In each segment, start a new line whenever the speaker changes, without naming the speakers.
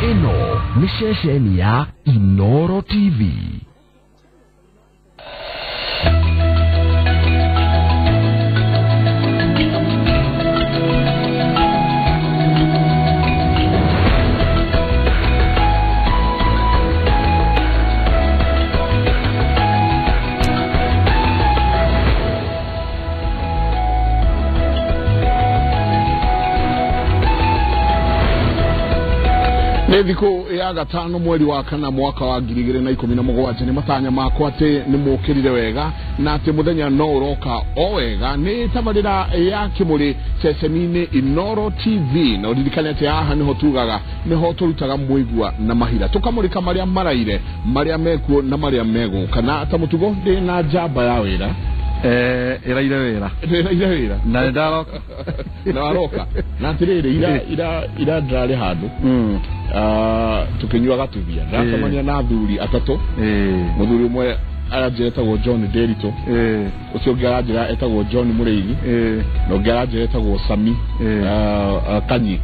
Ĩno nĩ ceceni ya Inoro TV.
Nĩ thikũ ya gatano mweri wa kana mwaka wa 2017 nĩ matanya makwa atĩ nĩ mũkĩrire wega na atĩ mũthenya no ũroka o wega. Nĩ tabarĩra ya Kĩmũrĩ ceceni-inĩ Inoro TV, na ũririkane atĩ haha nĩho tugaga nĩho tũrutaga mũigua na mahira, tũkamũrĩka marĩa maraire, marĩa mekuo na marĩa megũka. Na ta mũtugo ndĩ na njamba ya wĩra.
Ĩraire wĩra.
Ĩraire wĩra.
Na nĩ ndaroka.
Na waroka. Na atĩrĩrĩ, ira ndarĩ handũ tukinyua gatubia, ndacemania na athuri atatũ. Mũthuri ũmwe aranjĩra etagwo John Nderitu, ũcio ũngĩ aranjĩra etagwo John Mũrĩithi, na ũngĩ aranjĩra etagwo Sami Kanyi.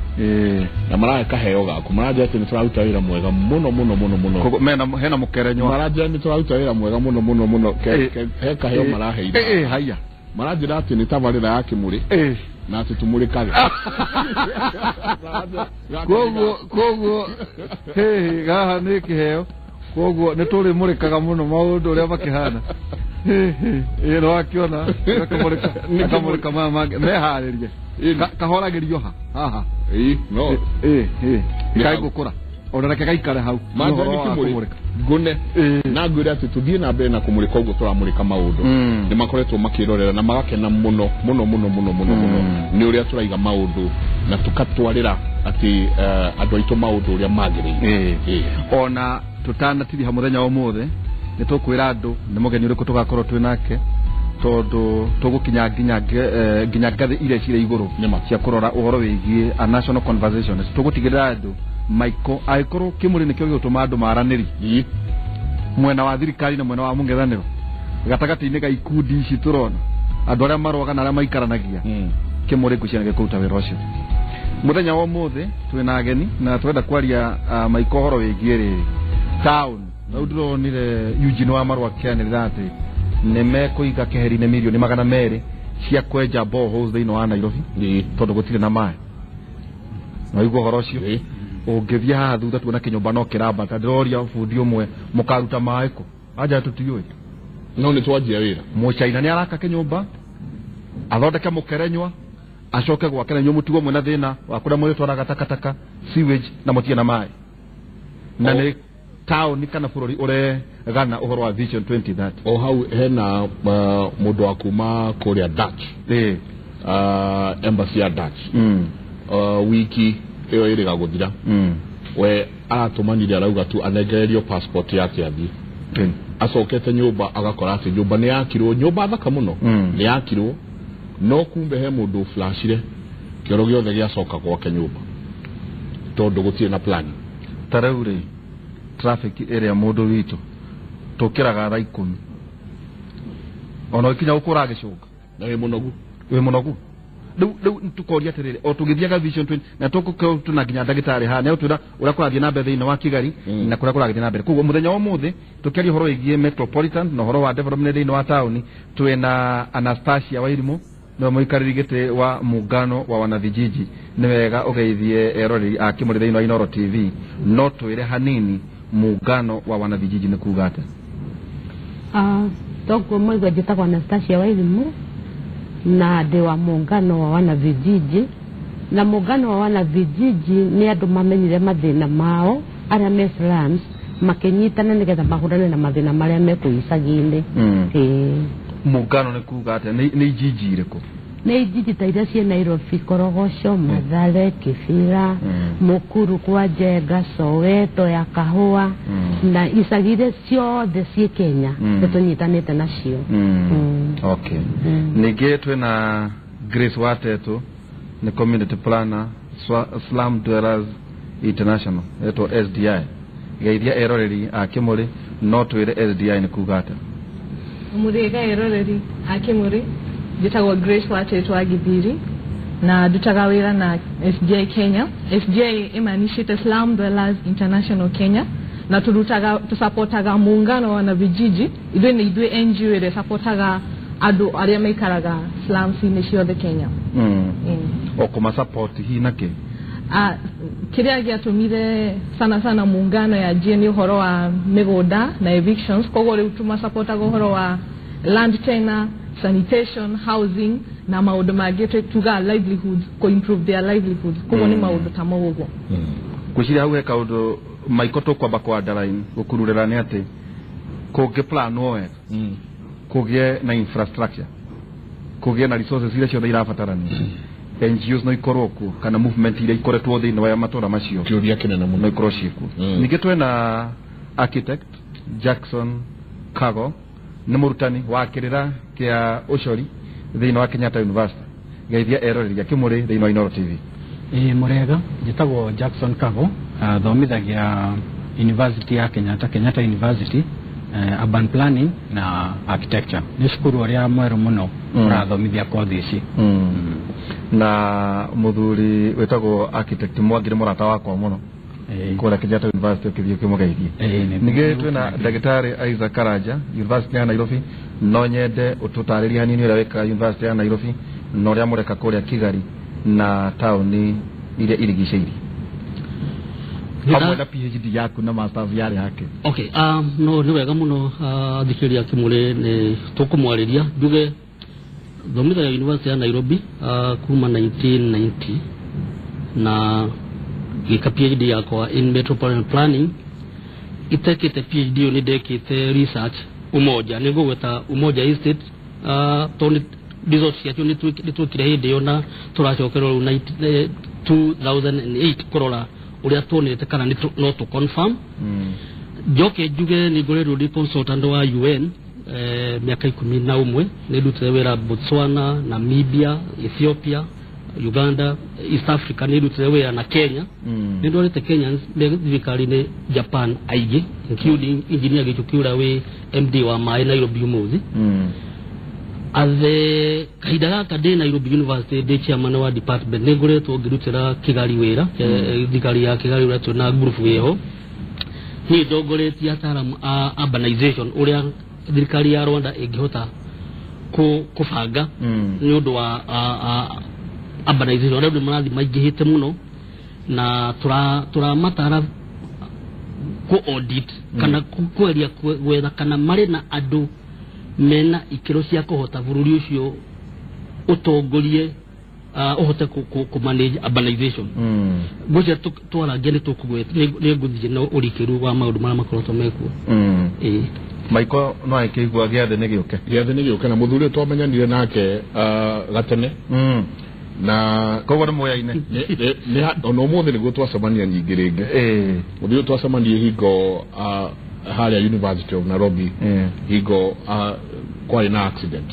Na marahe kaheo gaku, maranjĩra atĩ nĩ tũraruta wĩra mwega mũno mũno mũno mũno.
Hena mũkerenywa.
Maranjĩra nĩ tũraruta wĩra mwega mũno mũno mũno. He kaheo maraheire.
Haya.
Maranjĩra atĩ nĩ tabarĩra ya Kĩmũrĩ na atĩ tũmũrĩkage.
Koguo hĩhĩ haha nĩ kĩheo, koguo nĩ tũrĩmũrĩkaga mũno maũndũ ũrĩa makĩhana. Hĩhĩ ĩ no akĩona akamũrĩka maya mangĩ meharĩrie. Kahoragĩrio ha haha.
Ĩ no
ĩ ĩ kaigũkũra ona reke gaikare hau.
Kĩmũrĩ ngune na ngwĩre atĩ tũthiĩ na mbere na kũmũrĩka ũguo tũramũrĩka maũndũ. Nĩ makoretwo makĩrorera na magakena mũno mũno mũno mũno mũno mũno nĩ ũrĩa tũraiga maũndũ na tũkatwarĩra atĩ andũ aitũ maũndũ ũrĩa magĩrĩire.
Ona tũtanatiriha mũthenya wa ũmũthĩ nĩ tũkwĩra andũ nĩ mũgeni ũrĩkũ tũgakorwo twĩ nake, tondũ tũgũkinya nginya ngathĩ iria cirĩ igũrũ cia kũrora ũhoro wĩgiĩ a national conversation. Tũgũtigĩrĩra andũ Michael angĩkorwo Kĩmũrĩ nĩkĩo gĩgũtũma andũ maranĩri mwena wa thirikari na mwena wa mũng'ethanĩro gatagatĩ-inĩ ga ikundi ici tũrona andũ arĩa marũaga na arĩa maikaranagia, Kĩmũrĩ ngwĩciria nĩgĩkũruta wĩra ũcio. Mũthenya wa ũmũthĩ twĩna ageni na twenda kwaria Michael ũhoro wĩgiĩ rĩrĩ town. Rĩu ndĩronire Eugene wa Marũa akĩanĩrĩra atĩ nĩ mekũiga keheri-inĩ mirioni 200 cia kwenja boreholes thĩinĩ wa Nairobi tondũ gũtirĩ na maĩ. Na ũigua ũhoro ũcio? Ũngĩthiĩ haha thutha tuona kĩnyũmba no kĩrambata. Ndĩroria bundi ũmwe mũkaruta maĩ kũ? Anja tũtiũĩ.
No nĩ twanjia wĩra.
Mũchaina nĩ araka kĩnyũmba, athondeke mũkerenywa, acoke gwake na inyuĩ mũtigwo mwĩna thĩna wa kũrĩa mũrĩtwaraga takataka, sewage na mũtige na maĩ. Na nĩ taũni kana bũrũri ũregana ũhoro wa Vision 2030.
O hau hena mũndũ wa kuma kũrĩa Dutch. Embassy ya Dutch. Wiki ĩyo ĩrĩga gũthira. We aratũmanire arauga tu anengererio passport yake athiĩ. Acokete nyũmba agakora atĩ nyũmba nĩ yakirwo, nyũmba thaka mũno nĩ yakirwo, no kumbe he mũndũ flashire kĩoro gĩothe gĩacoka gwake nyũmba tondũ gũtirĩ na plan.
Ta rĩu rĩ traffic ĩrĩa mũndũ witũ tũkĩraga thaa 10 ona ũkinya gũkũra gĩcũnga
na wĩ mũnogu,
wĩ mũnogu. Rĩu tũkoria atĩrĩrĩ, o tũgĩthiaga Vision 20 na tũgũkorwo tũna nginya ndagĩtarĩ haha nĩ ũtwĩra ũrĩa kũrathiĩ na mbere thĩinĩ wa Kigali na kũrĩa kũrathiĩ na mbere. Koguo mũthenya wa ũmũthĩ tũkĩaria ũhoro wĩgiĩ metropolitan na ũhoro wa development thĩinĩ wa taũni, twĩna Anastasia Wairimu nĩwe mũikarĩri gĩtĩ wa muungano wa wanavijiji. Nĩ wega ũgeithie eroreri a Kĩmũrĩ thĩinĩ wa Inoro TV, no twĩre hanini muungano wa wanavijiji nĩ kuga atĩa?
Toguo mũigua njĩtagwo Anastasia Wairimu na ndĩ wa muungano wa wanavijiji. Na muungano wa wanavijiji nĩ andũ mamenyire mathĩna mao arĩa me slums, makĩnyitana nĩgetha mahũrane na mathĩna marĩa me kũu icagi-inĩ.
Muungano nĩ kuga atĩa? Nĩ ijiji irĩkũ?
Nĩ ijiji ta iria ciĩ Nairobi, Korogoco, Mathare, Kibera, Mukuru kwa Njenga, Soweto ya Kahũa na icagi iria ciothe ciĩ Kenya nĩ tũnyitanĩte nacio.
Okay. Ningĩ twĩna Grace Watetũ, nĩ community planner Slum Dwellers International, etwo SDI. Geithia eroreri a Kĩmũrĩ, no twĩre SDI nĩ kuga atĩa?
Mũrĩega eroreri a Kĩmũrĩ, njĩtagwo Grace Watetũ wa Githiri. Na ndutaga wĩra na SDI Kenya. SDI imaanishite Slum Dwellers International Kenya, na turutaga tusapotaga muungano wa vijiji. Ithuĩ nĩ ithuĩ NGO ĩrĩa sapotaga andũ arĩa maikaraga slums-inĩ ciothe Kenya.
O kũma support hihi na kĩ?
Kĩrĩa gĩatũmire sana sana muungano ya njie nĩ ũhoro wa mĩgũnda na evictions. Koguo rĩu tũmasapotaga ũhoro wa land tenure, sanitation, housing na maũndũ mangĩ tuga livelihoods, ku improve their livelihoods. Koguo nĩ maũndũ ta mau ũguo.
Ngwĩciria hau he kaũndũ Maiko tũkwamba kwa underline gũkururĩra nĩ atĩ kũngĩ planwo wega, kũgĩe na infrastructure, kũgĩe na resources iria ciothe irabatarania, NGOs no ikorwo kuo kana movement iria ikoretwo thĩinĩ wa matũra macio
kĩũria kĩnene mũno
no ikorwo ciĩkuo. Ningĩ twĩna architect Jackson Kago, nĩ mũrutani wa kĩrĩra kĩa ũcori thĩinĩ wa Kenyatta University. Geithia eroreri a Kĩmũrĩ thĩinĩ wa Inooro TV.
Mũrega, njĩtagwo Jackson Kago, thomithagia University ya Kenyatta, Kenyatta University, urban planning na architecture. Nĩ cukuru ũrĩa mwerũ mũno ũrathomithia kothi ici.
Na mũthuri wĩtagwo architect Mwangi nĩ mũrata wakwa mũno kũrĩa Kenyatta University, ũkĩthiĩ ũkĩmũgeithie. Ningĩ twĩna ndagĩtarĩ Isaac Karanja, University ya Nairobi. No nyende ũtũtarĩrie hanini ũrĩa wĩkaga University ya Nairobi na ũrĩa mũreka kũrĩa Kigali na taũni iria irigicĩirie, hamwe na PhD yaku na masters yarĩ hake.
Okay, no nĩ wega mũno athikĩrĩria Kĩmũrĩ nĩ tũkũmwarĩria njuge thomithagia University ya Nairobi kuma 1990 na ngĩka PhD yakwa in metropolitan planning. Itekĩte PhD ĩyo nĩ ndekĩte research Umoja, nĩ ngũgweta Umoja Estate, tondũ results ciacio nĩ twĩkire hĩndĩ ĩyo na tũracokerwo rĩu 2008 kũrora ũrĩa tuonete kana no tũ confirm. Njoke njuge nĩ ngoretwo ndĩ consultant wa UN mĩaka 11. Nĩ ndutire wĩra Botswana, Namibia, Ethiopia, Uganda, East Africa, nĩ ndutire wĩra na Kenya. Nĩ ndwarĩte Kenyans me thirikari-inĩ Japan aingĩ, including engineer Gĩchũki ũrĩa wĩ MD wa maĩ Nairobi ũmũthĩ. Athe kahinda gaka ndĩ Nairobi University ndĩ chairman wa department, nĩ ngoretwo ngĩrutĩra Kigali wĩra, thirikari ya Kigali ũrĩa twĩna group wĩho. Niĩ ndongoretie ataaramu a urbanization ũrĩa thirikari ya Rwanda ĩngĩhota kũbanga nĩ ũndũ wa urbanization. Arĩa marathiĩ maingĩhĩte mũno na tũramatara kũ audit kana kweria gwetha kana marĩ na andũ mena ikĩro cia kũhota bũrũri ũcio ũtongorie, ũhote kũ manage urbanization. Ngwĩciria twarangia nĩ ngũthiĩ na ũrikĩru wa maũndũ marĩa makoretwo mekuo.
Maiko no akĩigua gĩathĩ nĩ gĩũke.
Gĩathĩ nĩ gĩũke na mũthuri ũyũ twamenyanire nake gatene na
koguo nĩ mũyaine
ona ũmũthĩ nĩguo twacemania nyingĩ rĩngĩ. Mũthuri ũyũ twacemanirie hingo harĩa University of Nairobi, hingo kwarĩ na accident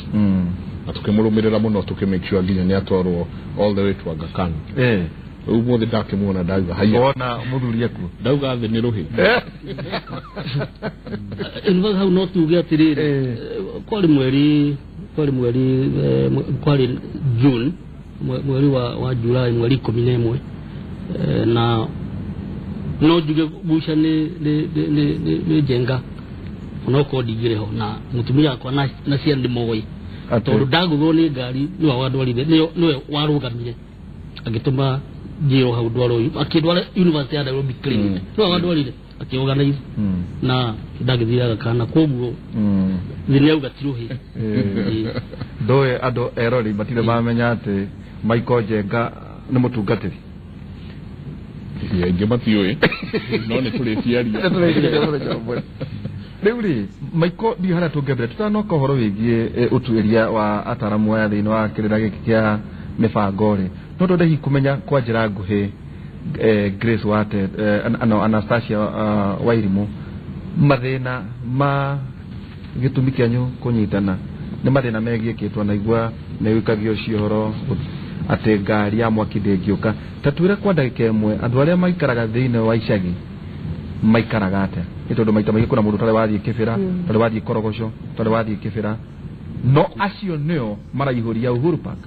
na tukĩmũrũmĩrĩra mũno tũkĩ make sure nginya nĩ atwarwo all the way to Aga Khan. Rĩu ũmũthĩ ndakĩmuona ndauga haiya,
wona mũthuri ekuo,
ndauga thĩ nĩ rũhĩ.
In fact hau no tuge atĩrĩrĩ, kwarĩ mweri kwarĩ June, mweri wa July, mweri 11, na no njuge guca nĩ Njenga onokorwo ndingĩrĩ ho na mũtumia wakwa na ciana nĩ moĩ, tondũ ndagũthwo nĩ ngari nĩwe wandwarire, nĩwe warũgamire agĩtũma njĩrwo hau ndwarwo, akĩndwara University ya Nairobi Clinic, nĩwe wandwarire akĩorganize na ndagĩthire Aga Khan, koguo thĩ nĩ auga ti rũhĩ.
Ndũĩ andũ erori matirĩ mamenya atĩ Michael Njenga nĩ mũtungatĩri.
Aingĩ matiũĩ no nĩ tũrĩciaria.
Rĩu rĩ Maiko, ndiũ harĩa tũngĩambĩrĩria tũtanoka ũhoro wĩgiĩ ũtuĩria wa ataramu aya thĩinĩ wa kĩrĩra gĩkĩ kĩa mĩbango rĩ, no twende hihi kũmenya kwa njĩra nguhĩ Grace Wate, no Anastasia Wairimu, mathĩna ma gĩtũmi kĩanyu kũnyitana nĩ mathĩna megiĩ kĩ? Twanaigua nĩ wĩkagio ciohoro atĩ ngari ya mwaki ndĩngĩũka. Ta twĩre kwa ndagĩka ĩmwe andũ arĩa maikaraga thĩinĩ wa icagi maikaraga atĩa? Nĩ tondũ maita maingĩ kwĩna mũndũ ũtarĩ wathiĩ Kĩbĩra, ũtarĩ wathiĩ Korogoco, ũtarĩ wathiĩ Kĩbĩra, No acio nĩo maraihũria Uhuru Park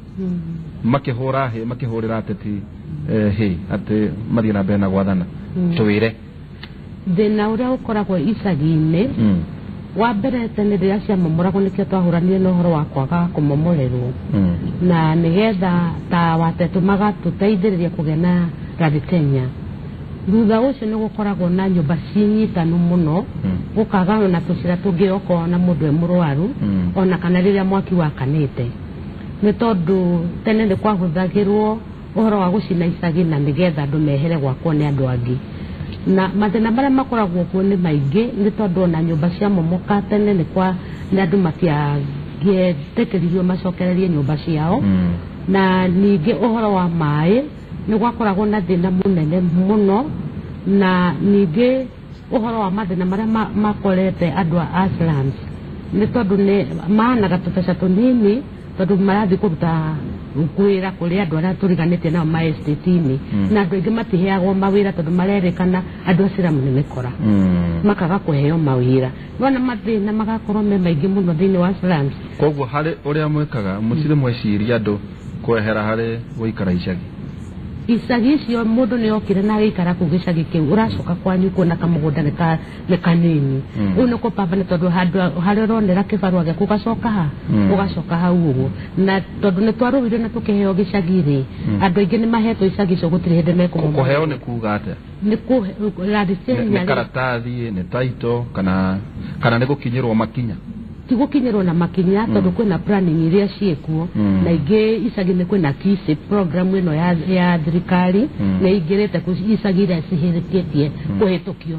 makĩhũra hĩ, makĩhũrĩra ateti hĩ atĩ mathiĩ na mbere na gwathana. Twĩre
thĩna ũrĩa ũkoragwo icagi-inĩ. Wa mbere, tene rĩrĩa ciamomoragwo, nĩkĩo twahũranire na ũhoro wa kwaga kũmomorerwo, na nĩgetha ta Watetũ magatũteithĩrĩria kũgĩa na land tenure. Thutha ũcio nĩ gũkoragwo na nyũmba cinyitanu mũno, gũkaga ona tũcĩra tũngĩ okorwo na mũndũ e mũrwaru, ona kana rĩrĩa mwaki wakanĩte, nĩ tondũ tene nĩ kwahũthagĩrwo ũhoro wa gũcina icagi na nĩgetha andũ mehere gwakwo nĩ andũ angĩ. Na mathĩna marĩa makoragwo kuo nĩ maingĩ, nĩ tondũ ona nyũmba cia momoka tene nĩ kwa nĩ andũ matiangĩetĩkĩririo macokererie nyũmba ciao. Na ningĩ ũhoro wa maĩ, nĩ gwakoragwo na thĩna mũnene mũno. Na ningĩ ũhoro wa mathĩna marĩa makorete andũ a slums, nĩ tondũ nĩ maanaga tũbeca tũnini, tondũ marathiĩ kũruta wĩra kũrĩ andũ arĩa tũriganĩtie nao ma estate-inĩ, na andũ aingĩ matiheagwo mawĩra tondũ marerĩkana andũ a slum nĩ mĩkora, makaga kũheo mawĩra. Nona mathĩna magakorwo me maingĩ mũno thĩinĩ wa slums.
Koguo harĩ ũrĩa mwĩkaga, mũtirĩ mweciria andũ kwehera harĩ gũikara icagi?
Icagi icio, mũndũ nĩ okire na agĩikara kũu gĩcagi kĩu, ũracoka kwanyu kuona kamũgũnda nĩ kanini. Rĩu nĩ kũpambana, tondũ handũ harĩa ũronera kĩbarũa gĩaku ũgacoka ha ũgacoka hau ũguo. Na tondũ nĩ twarũire na tũkĩheo gĩcagi rĩ, andũ aingĩ nĩ mahetwo icagi icio, gũtirĩ hĩndĩ mekũmomora.
Kũheo nĩ kuga atĩa?
Nĩ land
Nĩ
tenure.
Karatathi, nĩ title, kana nĩ gũkinyĩrwo makinya?
Ti gũkinyĩrwo na makinya, tondũ kwĩna planning iria ciĩkuo, na ingĩ icagi nĩ kwĩna KISIP program ĩno ya thirikari, nĩ ingĩrĩte icagi iria cihĩtĩtie kũhĩtũkio,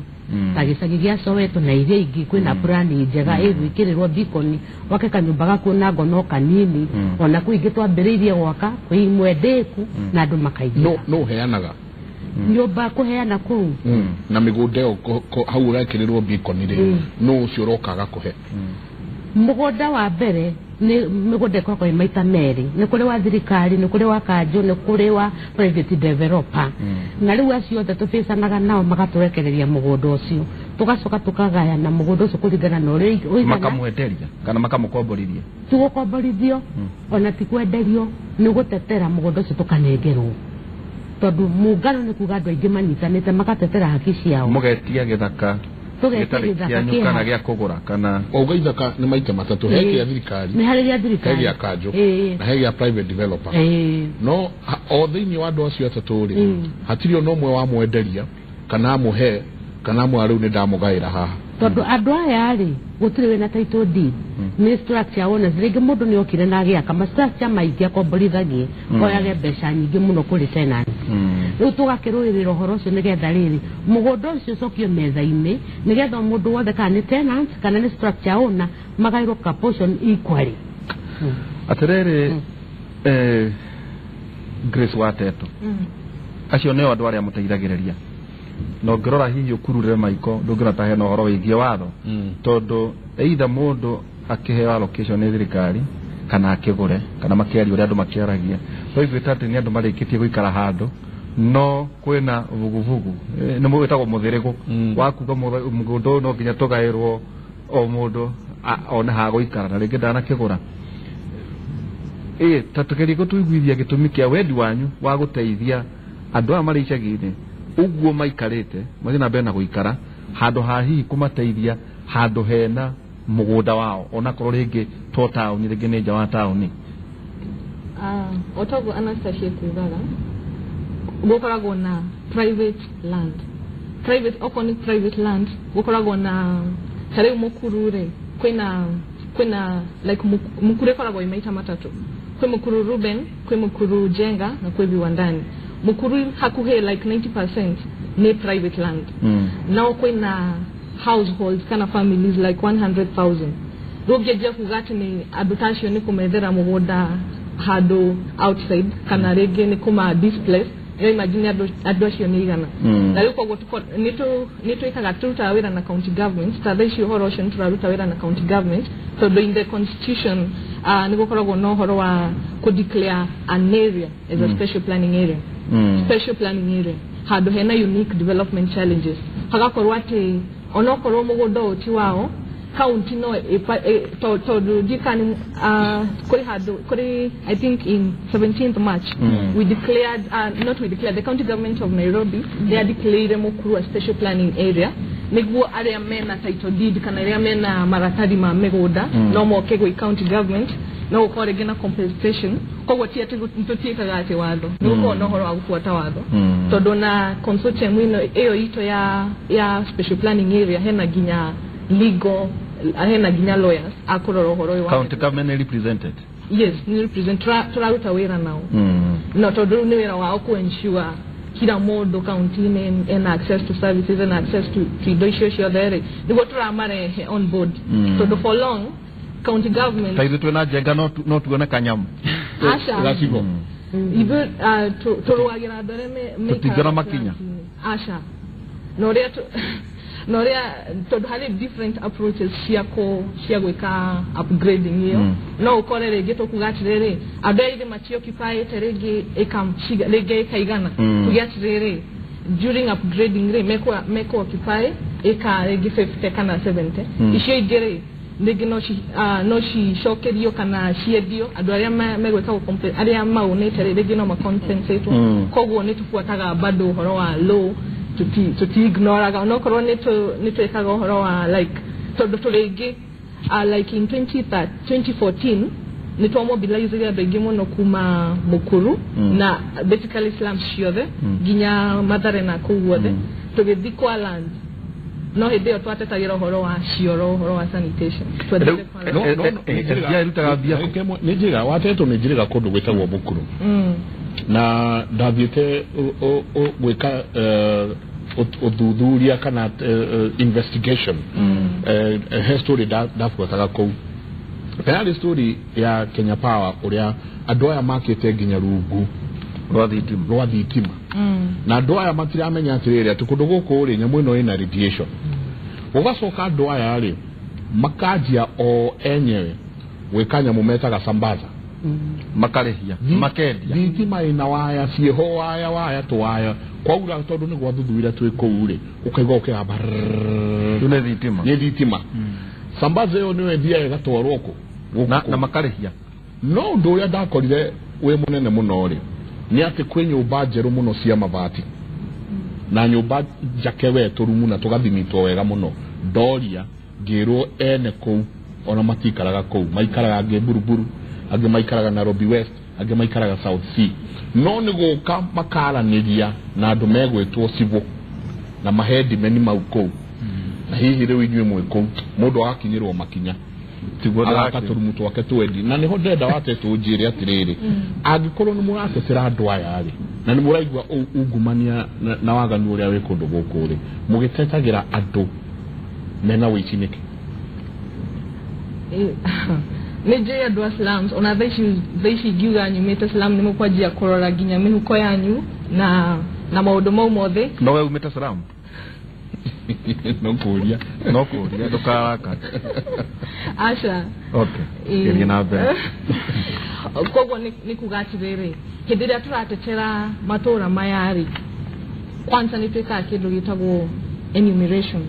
ta gĩcagi gĩa Soweto na iria ingĩ, kwĩna plani njega ĩgwĩkĩrĩrwo bikoni wake kanyũmba gaku na no kanini. Ona kwĩ ingĩ twambĩrĩirie gwaka, kwĩ imwe ndĩku na andũ makaingĩra.
No ũheanaga
Nyũmba kũheana kũu?
Na mĩgũnda ĩyo hau ũrekĩrĩrwo bikoni rĩ, no ũcio ũroka agakũhe?
Mũgũnda wa mbere, nĩ mĩgũnda ĩkoragwo ĩ maita merĩ: nĩ kũrĩ wa thirikari, nĩ kũrĩ wa kanjũ, nĩ kũrĩ wa private developer. Na rĩu acio othe tũbĩcanaga nao, magatũrekereria mũgũnda ũcio, tũgacoka tũkagayana mũgũnda ũcio kũringana na ũrĩa ũigana.
Makamwenderia kana makamũkomborithia?
Ti gũkomborithio, ona ti kwenderio, nĩ gũtetera mũgũnda ũcio tũkanengerwo, tondũ mũngano nĩ kuga andũ aingĩ manyitanĩte magatetera haki ciao.
Mũgetia gĩthaka
Tũgetia
gĩtarĩ
gĩthaka
kĩanyu
kĩha.
kana gĩa kũgũra kana?
Wauga ithaka nĩ maita matatũ: he kĩa thirikari,
Nĩ harĩ gĩa
he
thirikari,
gĩa kanjũ, na he gĩa private developer. No o thĩinĩ wa andũ acio atatũ rĩ, hatirĩ ona ũmwe wamwenderia kana amũhe kana amwe rĩu nĩ ndamũgaĩra haha?
Tondũ andũ aya rĩ, gũtirĩ wĩna title deed, nĩ structure owners. Rĩngĩ mũndũ nĩ okire na agĩaka ma structure maingĩ, akomborithagie, oyage mbeca nyingĩ mũno kũrĩ tenant. Rĩu tũgakĩrũĩrĩra ũhoro ũcio nĩgetha rĩrĩ mũgũnda ũcio ũcokio metha-inĩ, nĩgetha o mũndũ wothe, kana nĩ tenant kana nĩ structure owner, magaĩrwo ka portion equally.
Atĩrĩrĩ, Grace Wateto, acio nĩo andũ arĩa mũteithagĩrĩria, na ũngĩrora hihi ũkururĩre maiko, ndũngĩona ta hena ũhoro wĩgiĩ watho, tondũ either mũndũ akĩheo allocation nĩ thirikari kana akĩgũre kana makĩaria ũrĩa andũ makĩaragia, no iguĩte atĩ nĩ andũ marĩkĩtie gũikara handũ no kwĩna vuguvugu. Nĩ wĩtagwo mũthĩrĩgũ wa kuga mũgũnda ũyũ no nginya tũgaĩrwo, o mũndũ one ha gũikara, na rĩngĩ ndanakĩgũra. Ĩ ta tũgerie gũtũiguithia gĩtũmi kĩa wendi wanyu wa gũteithia andũ aya marĩ icagi-inĩ ũguo maikarĩte, mathiĩ na mbere na gũikara, handũ ha hihi kũmateithia handũ hena mũgũnda wao, onakorwo rĩngĩ to taũni, rĩngĩ nĩ nja wa taũni.
O toguo Anastasia kugaga, gũkoragwo na private land, private, okorwo nĩ private land, gũkoragwo na ta rĩu Mũkuru rĩ, kwĩna like Mukuru ĩkoragwo ĩ maita matatũ: kwĩ Mukuru Ruben, kwĩ Mukuru Jenga na kwĩ Viwandani. Mukuru hakuhĩ like 90% nĩ private land. Nao kwĩna households kana families like 100,000. Rĩu ũngĩanjia kuga atĩ nĩ andũ ta acio nĩ kũmethera mũgũnda handũ outside kana rĩngĩ nĩ kũma displace, no imagine andũ acio nĩ igana. Na rĩu koguo nĩ twĩkaga, tũrutaga wĩra na county government. Ta thaa ici ũhoro ũcio nĩ tũraruta wĩra na county government, tondũ in the constitution nĩ gũkoragwo na ũhoro wa kũ declare an area as a special planning area. Special planning area, handũ hena unique development challenges, hagakorwo atĩ onokorwo mũgũnda ũyũ ti wao. county no tondu ndikani kuri handu kuri, I think in 17th March we declared, not we declared, the county government of Nairobi, they declared Mukuru a special planning area niguo aria mena title deed kana aria mena maratathi ma migunda no moke gwi county government no gukorwo ringi na compensation. Koguo ti ati tutiikaga ati watho ni gukorwo na uhoro wa gubuata watho, tondu na consortium ino iyo itu ya special planning area hena nginya legal, hena nginya lawyers akurora uhoro uyu wa
county government represented.
Yes, ni represent turaruta wira nao no tondu ni wira wao ku ensure kila mundu county-inĩ ena access to services and access to indo icio ciothe rĩ, nĩguo tũramarehe on board. Tondu for long county government
ta ithuĩ twĩna njenga no tuone kanyamu
aca
gacigo
ithuĩ tũrũagĩra andũ arĩa
tũtingĩona makinya
aca na ũrĩa tondũ harĩ different approaches cia gwĩka upgrading ĩyo. No ũkore rĩngĩ tũkuga atĩrĩrĩ andũ aya ithe matioccupiĩte rĩngĩ rĩngĩ ĩka igana, tuge atĩrĩrĩ during upgrading rĩ mekũ occupy ĩka rĩngĩ 50 kana 70, icio ingĩ rĩ rĩngĩ no cicokerio kana ciendio andũ arĩa megwĩka arĩa maunĩte rĩ rĩngĩ no macompensatwo. Koguo nĩ tũbuataga bado ũhoro wa law, tutiignoraga onokorwo nĩ twĩkaga ũhoro wa like tondũ tũrĩngĩ like in 2014 nĩ twamobilizire andũ aingĩ mũno kuma Mukuru na basically slums ciothe nginya Mathare na kũu guothe tũgĩthiĩ kwa land, no hĩndĩ ĩyo twatetagĩra ũhoro wa cioro, ũhoro wa sanitation.
Nĩ njĩra watetwo nĩ njĩra kũndũ gwĩtagwo Mukuru na ndathiĩte gwĩka ũthuthuria kana investigation. He story ndabuataga kũu yarĩ story ya Kenya Power ũrĩa andũ aya makĩte nginya rungu rwa thitima na andũ aya matiramenya atĩrĩrĩ atĩ kũndũ gũkũ rĩ nyamũ ĩno ĩna radiation. Gũgacoka andũ aya rĩ makanjia o enyewe gwĩka nyamũ metaga sambaza,
makarĩhia makendia
thitima ĩna waya ciĩho waya waya tũwaya kwaura tondũ nĩ gwathuthuria twĩ kũu rĩ ũkaigua ũkĩgamba
rĩu nĩ thitima,
nĩ thitima. Sambaza ĩyo nĩyo ĩthiaga ĩgatwarwo kũ
na makarĩhia.
No ũndũ ũrĩa ndakorire wĩ mũnene mũno rĩ nĩ atĩ kwĩ nyũmba njerũ mũno cia mabati na nyũmba njake we tũrumu na tũgathimitwo wega mũno. Ndoria ngĩrwo ene kũu ona matikaraga kũu, maikaraga angĩ Buruburu, angĩ maikaraga Nairobi West, angĩ maikaraga South C. No nĩ gũka makaranĩria na andũ megwĩtwo civil na mahendimeni mau kũu, na hihi rĩu inyuĩ mwĩ kũu mũndũ agakinyĩrwo makinya agaka tũrumu twake twendi. Na nĩho ndĩrenda watetwo njĩre atĩrĩrĩ, angĩkorwo nĩ mũratetera andũ aya rĩ na nĩ mũraigua ungumania na waganu ũrĩa wĩ kũndũ gũkũ rĩ, mũgĩtetagĩra andũ mena wĩici nĩkĩ?
Nĩ njũĩ andũ a slums ona thaa ici ingiuga nyumĩte slum nĩ mũkwanjia kũrora nginya mĩhuko yanyu na maũndũ mau mothe.
No we umĩte slum?
No kũria
ndũkaraka.
Aca.
Okay, gĩthiĩ na mbere.
Koguo nĩ kuga atĩrĩrĩ hĩndĩ ĩrĩa tũratetera matũra maya rĩ, kwanza nĩ twĩkaga kĩndũ gĩtagwo enumeration.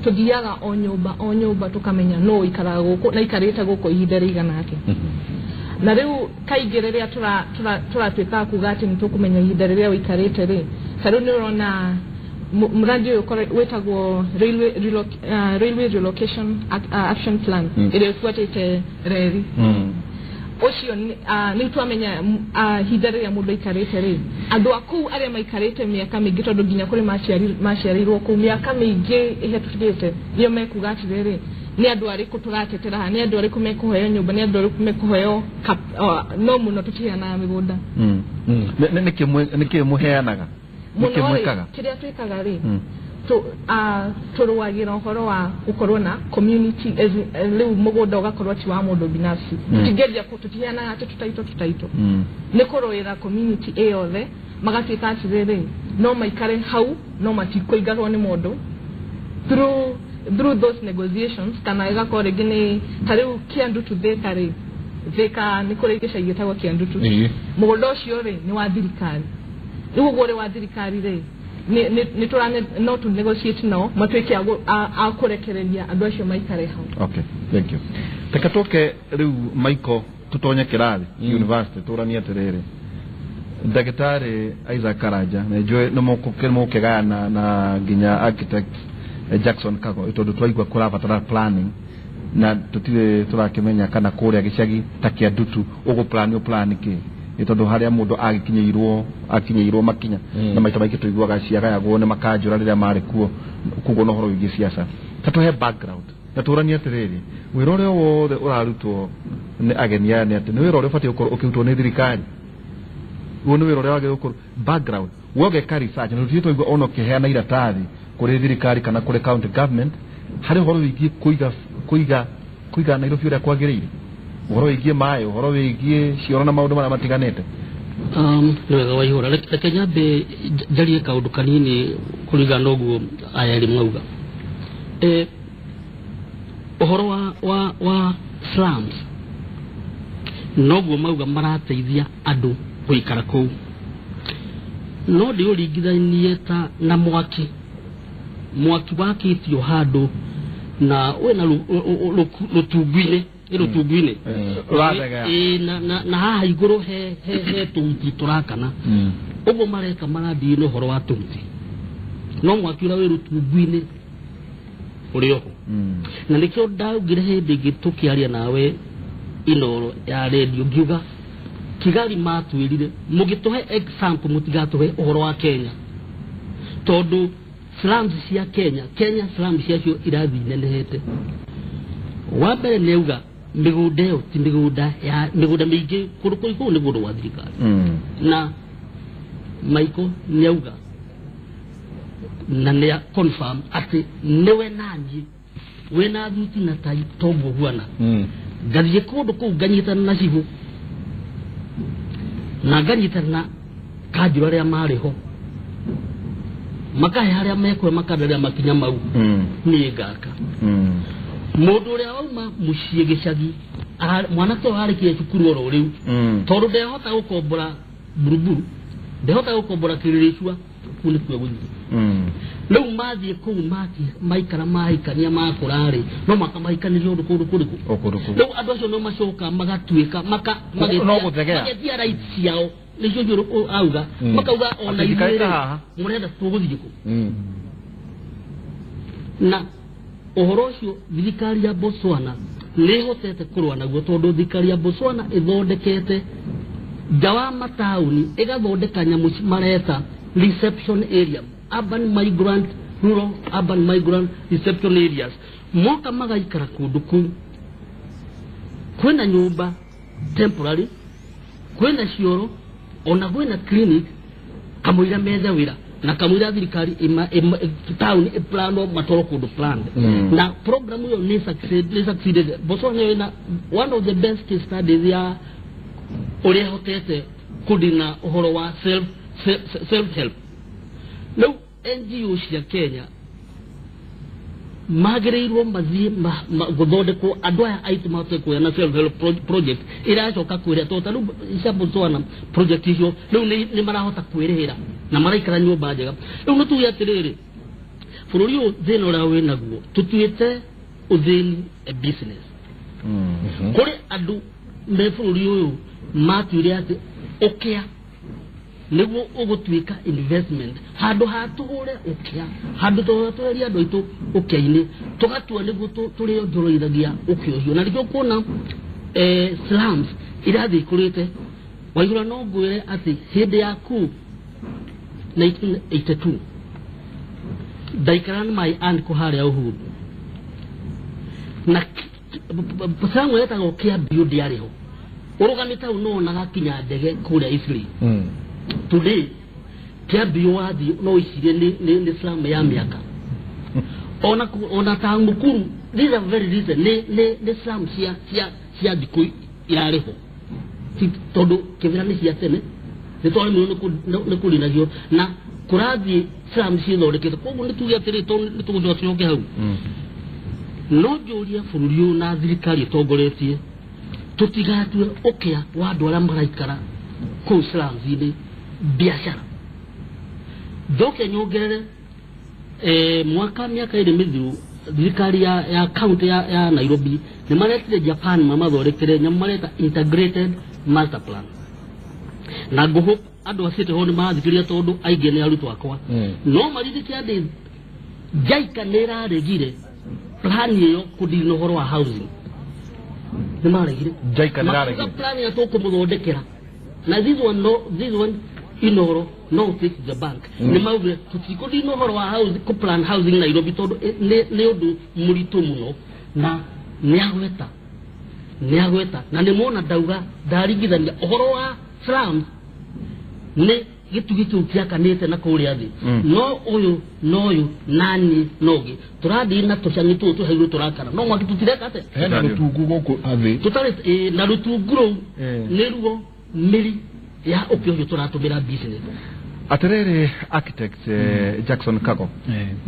Tũthiaga o nyũmba o nyũmba tũkamenya no ũikaraga gũkũ na ikarĩte gũkũ ihinda rĩigana atĩa. Na rĩu kaingĩ rĩrĩa tũratuĩka kuga atĩ nĩ tũkũmenya ihinda rĩrĩa ũikarĩte rĩ, ta rĩu nĩ ũrona mradi ũyũ wĩtagwo Railway Relocation Action Plan ĩrĩa ĩbuatĩte reri ũcio nĩ twamenya ihinda rĩrĩa mũndũ aikarĩte rĩ, andũ a kũu arĩa maikarĩte mĩaka mĩingĩ tondũ nginya kũrĩ maciarĩirwo kũu mĩaka mĩingĩ ĩhetũkĩte nĩo mekuga atĩrĩrĩ nĩ andũ arĩkũ tũratetera haha, nĩ andũ arĩkũ mekũheo nyũmba, nĩ andũ arĩkũ mekũheo no mũno tũtiheanaga mĩgũnda.
Nĩkĩ mũheanaga? Nĩkĩ mwĩkaga?
Kĩrĩa twĩkaga rĩ tũrũagĩra ũhoro wa gũkorwo na community, rĩu mũgũnda ũgakorwo ti wa mũndũ binafsi. Tũtingĩendia tũtiheanaga atĩ tũtaito nĩ kũrũĩra community ĩyothe magatuĩka atĩrĩrĩ no maikare hau no matikũingatwo nĩ mũndũ through those negotiations, kana ĩgakorwo rĩngĩ nĩ ta rĩu Kiandutu Thika rĩ, Thika nĩ kũrĩ gĩcagi gĩtagwo Kiandutu, mũgũnda ũcio rĩ nĩ wa thirikari. Rĩu ũguo ũrĩ wa thirikari rĩ Nĩ tũra no to negotiate nao matuĩke a kũrekereria andũ acio maikare hau.
Okay, thank you. Reke tũke rĩu Michael tũtonye kĩrathi university tũranie atĩrĩrĩ Ndagĩtarĩ Isaac Karanja na njũĩ nĩ mũkĩgayana na nginya architect Jackson Kago tondũ twaigua kũrabatara planning na tũtirĩ tũrakĩmenya kana kũrĩa gĩcagi ta kĩa Ndutu ũgũ plan plan kĩ nĩ tondũ harĩa mũndũ agĩkinyĩirwo makinya na maita maingĩ tũiguaga ciagayagwo nĩ makanjũra rĩrĩa marĩ kuo koguo na ũhoro wĩgiĩ siasa ta tũhe background na tũranie atĩrĩrĩ wĩra ũrĩa wothe ũrarutwo nĩ ageni aya nĩ atĩ nĩ wĩra ũrĩa ũbatiĩ gũkorwo ũkĩrutwo nĩ thirikari guo nĩ wĩra ũrĩa wagĩrĩirwo gũkorwo background we ũgeka research na tũtirĩ twaigua ona ũkĩheana iratathi kũrĩ thirikari kana kũrĩ county government harĩ ũhoro wĩgiĩ kũiga Nairobi ũrĩa kwagĩrĩire ũhoro wĩgiĩ maĩ ũhoro wĩgiĩ cioro na maũndũ marĩa matiganĩte.
Nĩ wega waihũra. Reke nyambe njarie kaũndũ kanini kũringana na ũguo aya erĩ mwauga. Ũhoro wa slums noguo mauga marateithia andũ gũikara kũu no ndĩũringithanie ta na mwaki wakĩtio handũ na wĩna rũtungu-inĩ rũtungu-inĩ na haha igũrũ he tũhuti tũrakana ũguo mareka marathiĩ na ũhoro wa tũhuti no mwaki ũrĩa wĩ rũtungu-inĩ ũrĩ oho na nĩkĩo ndaugire hĩndĩ ĩngĩ tũkĩaria nawe Inoro ya radio ngiuga Kigali matwĩrire mũgĩtũhe example mũtigatũhe ũhoro wa Kenya tondũ slums cia Kenya slums ciacio irathiĩ inenehete. Wa mbere nĩ auga mĩgũnda ĩyo ti mĩgũnda ya mĩgũnda mĩingĩ kũndũ kũu nĩ kũndũ gwa thirikari na Michael nĩ auga na nĩ confirm atĩ nĩwe naniĩ wĩna thuti na tai toguo huana ngathiĩ kũndũ kũu nganyitana na cibũ na nganyitana na kanjũra arĩa marĩ ho makahe harĩa mekwe makandaria makinya mau niĩ ngaka mũndũ ũrĩa wauma mũciĩ gĩcagi mwanake ũyũ arĩkia cukuru oro rĩu tondũ ndehota gũkombora buruburu ndehota gũkombora kĩrĩrĩcua kũu nĩkuo gũthiĩ rĩu mathiĩ kũu maikara mahikania makũra-rĩ no makamahikanĩria ũndũ kũndũ kũrĩkũ rĩu andũ acio no macoka magatuĩka magetia rights ciao nĩcio njũru auga makauga ona ithuĩ mũrenda tũgũthiĩ kũ na ũhoro ũcio thirikari ya Botswana nĩ ĩhotete kũrũa naguo tondũ thirikari ya Botswana ĩthondekete nja wa mataũni ĩgathondeka nyamũ mareta reception area urban migrant rural urban migrant reception areas moka magaikara kũndũ kũu kwĩna nyũmba temporary kwĩna cioro ona kwĩna clinic kamũira methe wĩra na kamũira thirikari taũni ĩplanwo matwarwo kũndũ planned na program ĩyo nĩ succeeded. Botswana ĩna one of the best case studies ya ũrĩa ĩhotete kũdina ũhoro wa self help. Rĩu NGO cia Kenya magĩrĩirwo mathiĩ gũthondekwo andũ aya aitũ mahote kuoya na self help project ĩracoka kwĩrĩha tondũ ta rĩu cia Botswana project icio rĩu nĩ marahota kwĩrĩhĩra na maraikara nyũmba njega. Rĩu nĩ tuge atĩrĩrĩ bũrũri ũyũ thĩna ũrĩa wĩnaguo tũtuĩte ũthĩni a business. Kũrĩ andũ me bũrũri ũyũ matuire atĩ ũkĩa nĩguo ũgũtuĩka investment handũ ha tũhũre ũkĩa handũ tũrerie andũ aitũ ũkĩa-inĩ tũgatua nĩguo tũrĩonjoroithagia ũkĩa ũcio na nĩkĩo kuona slums irathiĩ ikũrĩte. Waihũra no ngwĩre atĩ hĩndĩ ya coup 1982 ndaikara na my uncle harĩa Uhuru na slum yetagwo Kĩambiũ ndĩarĩ ho ũrũgamĩte hau no wonaga kinya ndege kũrĩa Eastleigh. Today Kĩambiũ wathiĩ no wĩcirie nĩ slum ya mĩaka ona ta Mukuru these are very recent nĩ slum cia thikũ irarĩ ho tondũ kĩbĩra nĩ cia tene nĩ twaremirwo nĩ kũrinagio na kũrathiĩ slum ciĩthondekete koguo nĩ tuge atĩrĩ nĩ tũgũcoka tũcoke hau no njũrie bũrũri ũyũ na thirikari ĩtongoretie tũtigatue ũkĩa wa andũ arĩa maraikara kũu slums-inĩ biashara. Njoke nyongerere mwaka miaka ĩrĩ mĩthiru thirikari ya county ya Nairobi nĩ maretire Japan mamathondekere nyamũ mareta integrated master plan. Na ngũhope andũ a City Hall nĩ marathikĩrĩria tondũ aingĩ nĩ arutwo akwa. No maririke atĩ JICA nĩ ĩraregire plan ĩyo kũdeal na ũhoro wa housing. Nĩ maregire.
JICA nĩ ĩraregire.
Makiuga plan ĩyo tũkũmũthondekera. Na this one no, this one Inoro no take the bank. Nĩ maugire tũtikũdeal na ũhoro wa housing, kũ plan housing Nairobi tondũ nĩ ũndũ mũritũ mũno na nĩ agweta na nĩ mona ndauga ndaringithania ũhoro wa slums nĩ gĩtugĩ kĩu kĩakanĩte na kũrĩa thĩ. No ũyũ no ũyũ nani no ũngĩ tũrathiĩ na tũcang'i tũũ tũheirwo tũrakana no mwaki tũtireka atĩa
Hena rũtungu gũkũ thĩ
tũtarĩ na rũtungu rũu nĩruo mĩri ya ũkĩ ũyũ tũratũmĩra business.
Atĩrĩrĩ architect Jackson Kago,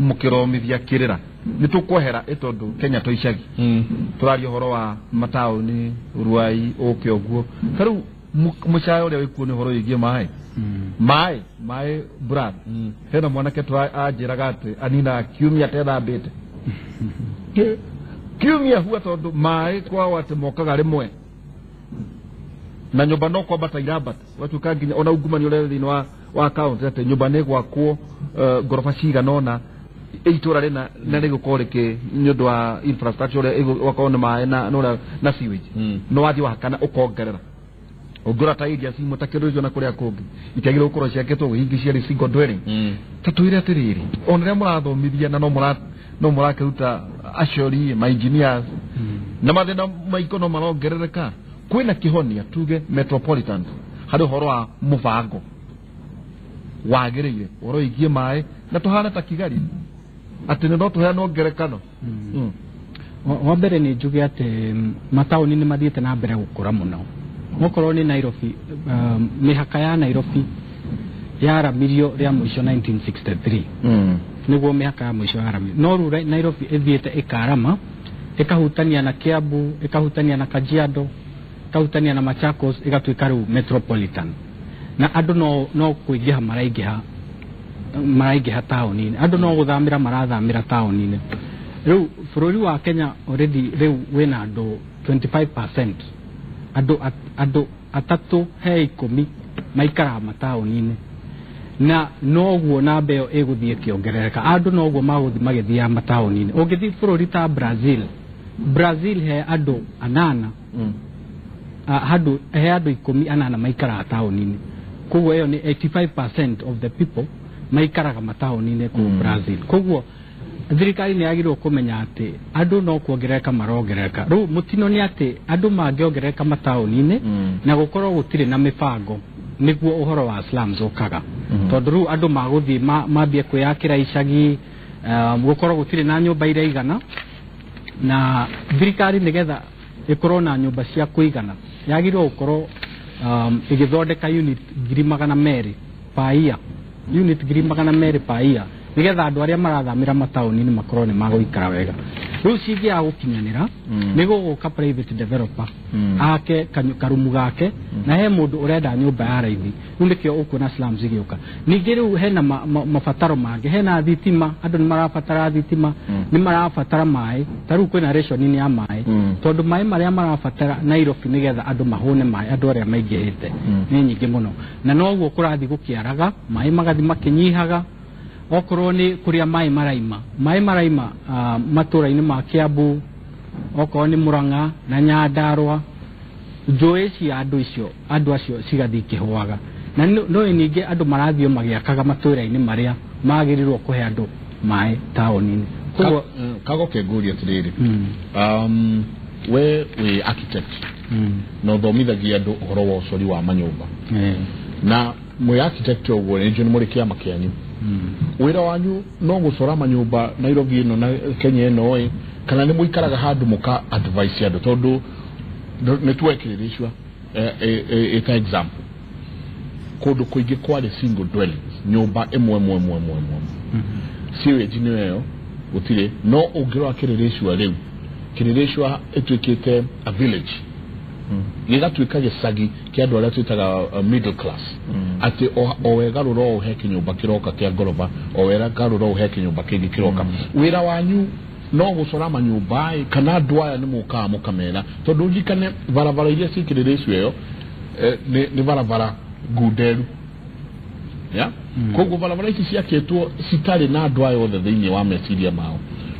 mũkĩromithia kĩrĩra nĩ tũkwehera ĩ tondũ Kenya to icagi tũraria ũhoro wa mataũni Ruai ũke ũguo. Ta rĩu mũcayo ũrĩa wĩkuo nĩ ũhoro wĩgiĩ maĩ maĩ brand. Hena mwanake anjĩraga atĩ aninaga kiumia atethambĩte kiumia hua tondũ maĩ kwao atĩ mokaga rĩmwe na nyũmba no kwambata irambata watuĩka nginya ona ungumania ũrĩa thĩinĩ wa county atĩ nyũmba nĩ gwakwo ngoroba cigana ũna itũra rĩna na rĩgũkorwo rĩkĩ nĩ ũndũ wa infrastructure ũrĩa ĩgwakorwo nĩ maĩ na na sewage no wathiĩ wahakana ũkongerera ũngĩrora ta area cimwe ta kĩndũ na kũrĩa kũngĩ itiagĩrĩirwo gũkorwo ciakĩtwo ũguo ingĩ ciarĩ single dwelling. Ta twĩre atĩrĩrĩ ona rĩrĩa mũrathomithia na no mũrakĩruta acori ma engineers na mathĩna maiko no marongerereka kwĩna kĩhonia tuge metropolitan harĩ ũhoro wa mũbango wagĩrĩire ũhoro wĩgiĩ maĩ na tũhane ta Kigali atĩ no tũheanwo ngerekano.
Wa mbere nĩ njuge atĩ mataũni nĩ mathiĩte na mbere gũkũra mũno. Okorwo nĩ Nairobi, mĩhaka ya Nairobi yaramirio rĩa mũico 1963 nĩguo mĩhaka ya mũico yaramirio. No rĩu Nairobi ĩthiĩte ĩkarama ĩkahutania na Kiambu, ĩkahutania na Kajiado, ĩkahutania na Machakos, ĩgatuĩka rĩu metropolitan. Na andũ no kũingĩha maraingĩha taũni-inĩ, andũ no gũthamĩra marathamĩra taũni-inĩ. Rĩu bũrũri wa Kenya already rĩu wĩna andũ 25%, andũ 3 he 10 maikaraga mataũni-inĩ, na noguo namba ĩyo ĩgũthiĩ ĩkĩongerereka. Andũ noguo magũthiĩ magĩthiaga mataũni-inĩ. Ũngĩthiĩ bũrũri ta Brazil he andũ 8 he andũ 18 maikaraga taũni-inĩ. Koguo ĩyo nĩ 85% of the people maikaraga mataũni-inĩ kũu Brazil. Koguo thirikari nĩ yagĩrĩirwo kũmenya atĩ andũ no kuongerereka marongerereka. Rĩu mũtino nĩ atĩ andũ mangĩongerereka mataũni-inĩ na gũkorwo gũtirĩ na mĩbango nĩguo ũhoro wa slums ũkaga. Tondũ rĩu andũ magũthiĩ mambie kwĩyakĩra icagi, gũkorwo gũtirĩ na nyũmba iraigana, na thirikari nĩgetha ĩkorwo na nyũmba cia kũigana yagĩrĩirwo gũkorwo ĩgĩthondeka unit 200,000 per year, unit 200,000 per year nĩgetha andũ arĩa marathamĩra mataũni-inĩ makorwo nĩ magũikara wega. Rĩu cingĩaga gũkinyanĩra nĩ gũgũka private developer ake karumu gake na he mũndũ ũrenda nyũmba ya raithi. Rĩu nĩkĩo ũkuona slums igĩũka. Ningĩ rĩu hena mabataro mangĩ, hena thitima, andũ nĩ marabatara thitima, nĩ marabatara maĩ. Ta rĩu kwĩna rationing ya maĩ tondũ maĩ marĩa marabatara Nairobi nĩgetha andũ mahũne maĩ, andũ arĩa maingĩhĩte nĩ nyingĩ mũno, na noguo kũrathiĩ gũkĩaraga maĩ magathiĩ makĩnyihaga. Okorwo nĩ kũrĩa maĩ maraima matũra-inĩ ma Kiambu, okorwo nĩ Murang'a na Nyandarua, njũĩ cia andũ acio cigathiĩ ikĩhũaga. Na no ningĩ andũ marathiĩ magĩakaga matũra-inĩ marĩa magĩrĩirwo kũhe andũ maĩ taũni-inĩ. Koguo
Kago kengũria atĩrĩrĩ, we wĩ architect na ũthomithagia andũ ũhoro wa ũcori wa manyũmba, na mwĩ architect ũguo nĩ njũĩ nĩ mũrĩ kĩama kĩanyu, wĩra wanyu no gũcora manyũmba Nairobi ĩno na Kenya ĩno ĩ, kana nĩ mũikaraga handũ mũka advice andũ? Tondũ nĩ tuoe Kĩrĩrĩcua ĩta example, kũndũ kũingĩ kwarĩ single dwellings, nyũmba ĩmwe ĩmwe ĩmwe ĩmwe ĩmwe, sewage nĩyo ĩyo gũtirĩ. No ũngĩrora Kĩrĩrĩcua rĩu, Kĩrĩrĩcua ĩtuĩkĩte a village. Gĩgatuĩka gĩcagi kĩa andũ arĩa twĩtaga middle class. Atĩ o wega rũro he kĩnyũmba kĩroka kĩa ngoroba, o wega rũro he kĩnyũmba kĩngĩ kĩroka. Wĩra wanyu no gũcora manyũmba kana andũ aya nĩ mũkaga mũkamera, tondũ ririkane barabara iria ciĩkĩrĩrĩtio ĩyo nĩ barabara ngunderu ya koguo barabara ici ciakĩtwo citarĩ na andũ aya othe thĩinĩ wa meciria mao.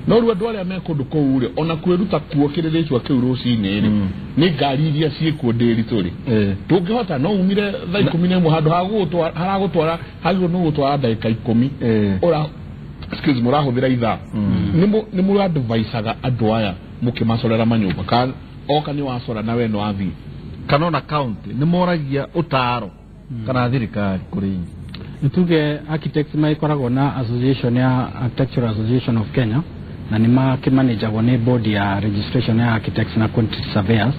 No rĩu andũ arĩa me kũndũ kũu rĩ, ona kwĩruta kuo kĩrĩrĩcwa kĩu rũcinĩ rĩ, nĩ ngari iria ciĩkuo ndĩritũ rĩ, ndũngĩhota no umire thaa 11 handũ haragũtwara hagĩrĩirwo nĩ gũtwara ndagĩka 10 ora excuse me ũrahũthĩra ithaa. Nĩ mũradvisaga andũ aya mũkĩmacorera manyũmba kana oka nĩ wacora na we nĩ wathiĩ
kana ona county nĩ moragia ũtaro kana thirikari kũrĩ inyuĩ?
Nituge architects maikoragwo na association ya Architectural Association of Kenya, na nĩ makĩmanĩjagwo nĩ board ya registration ya architects na quantity surveyors.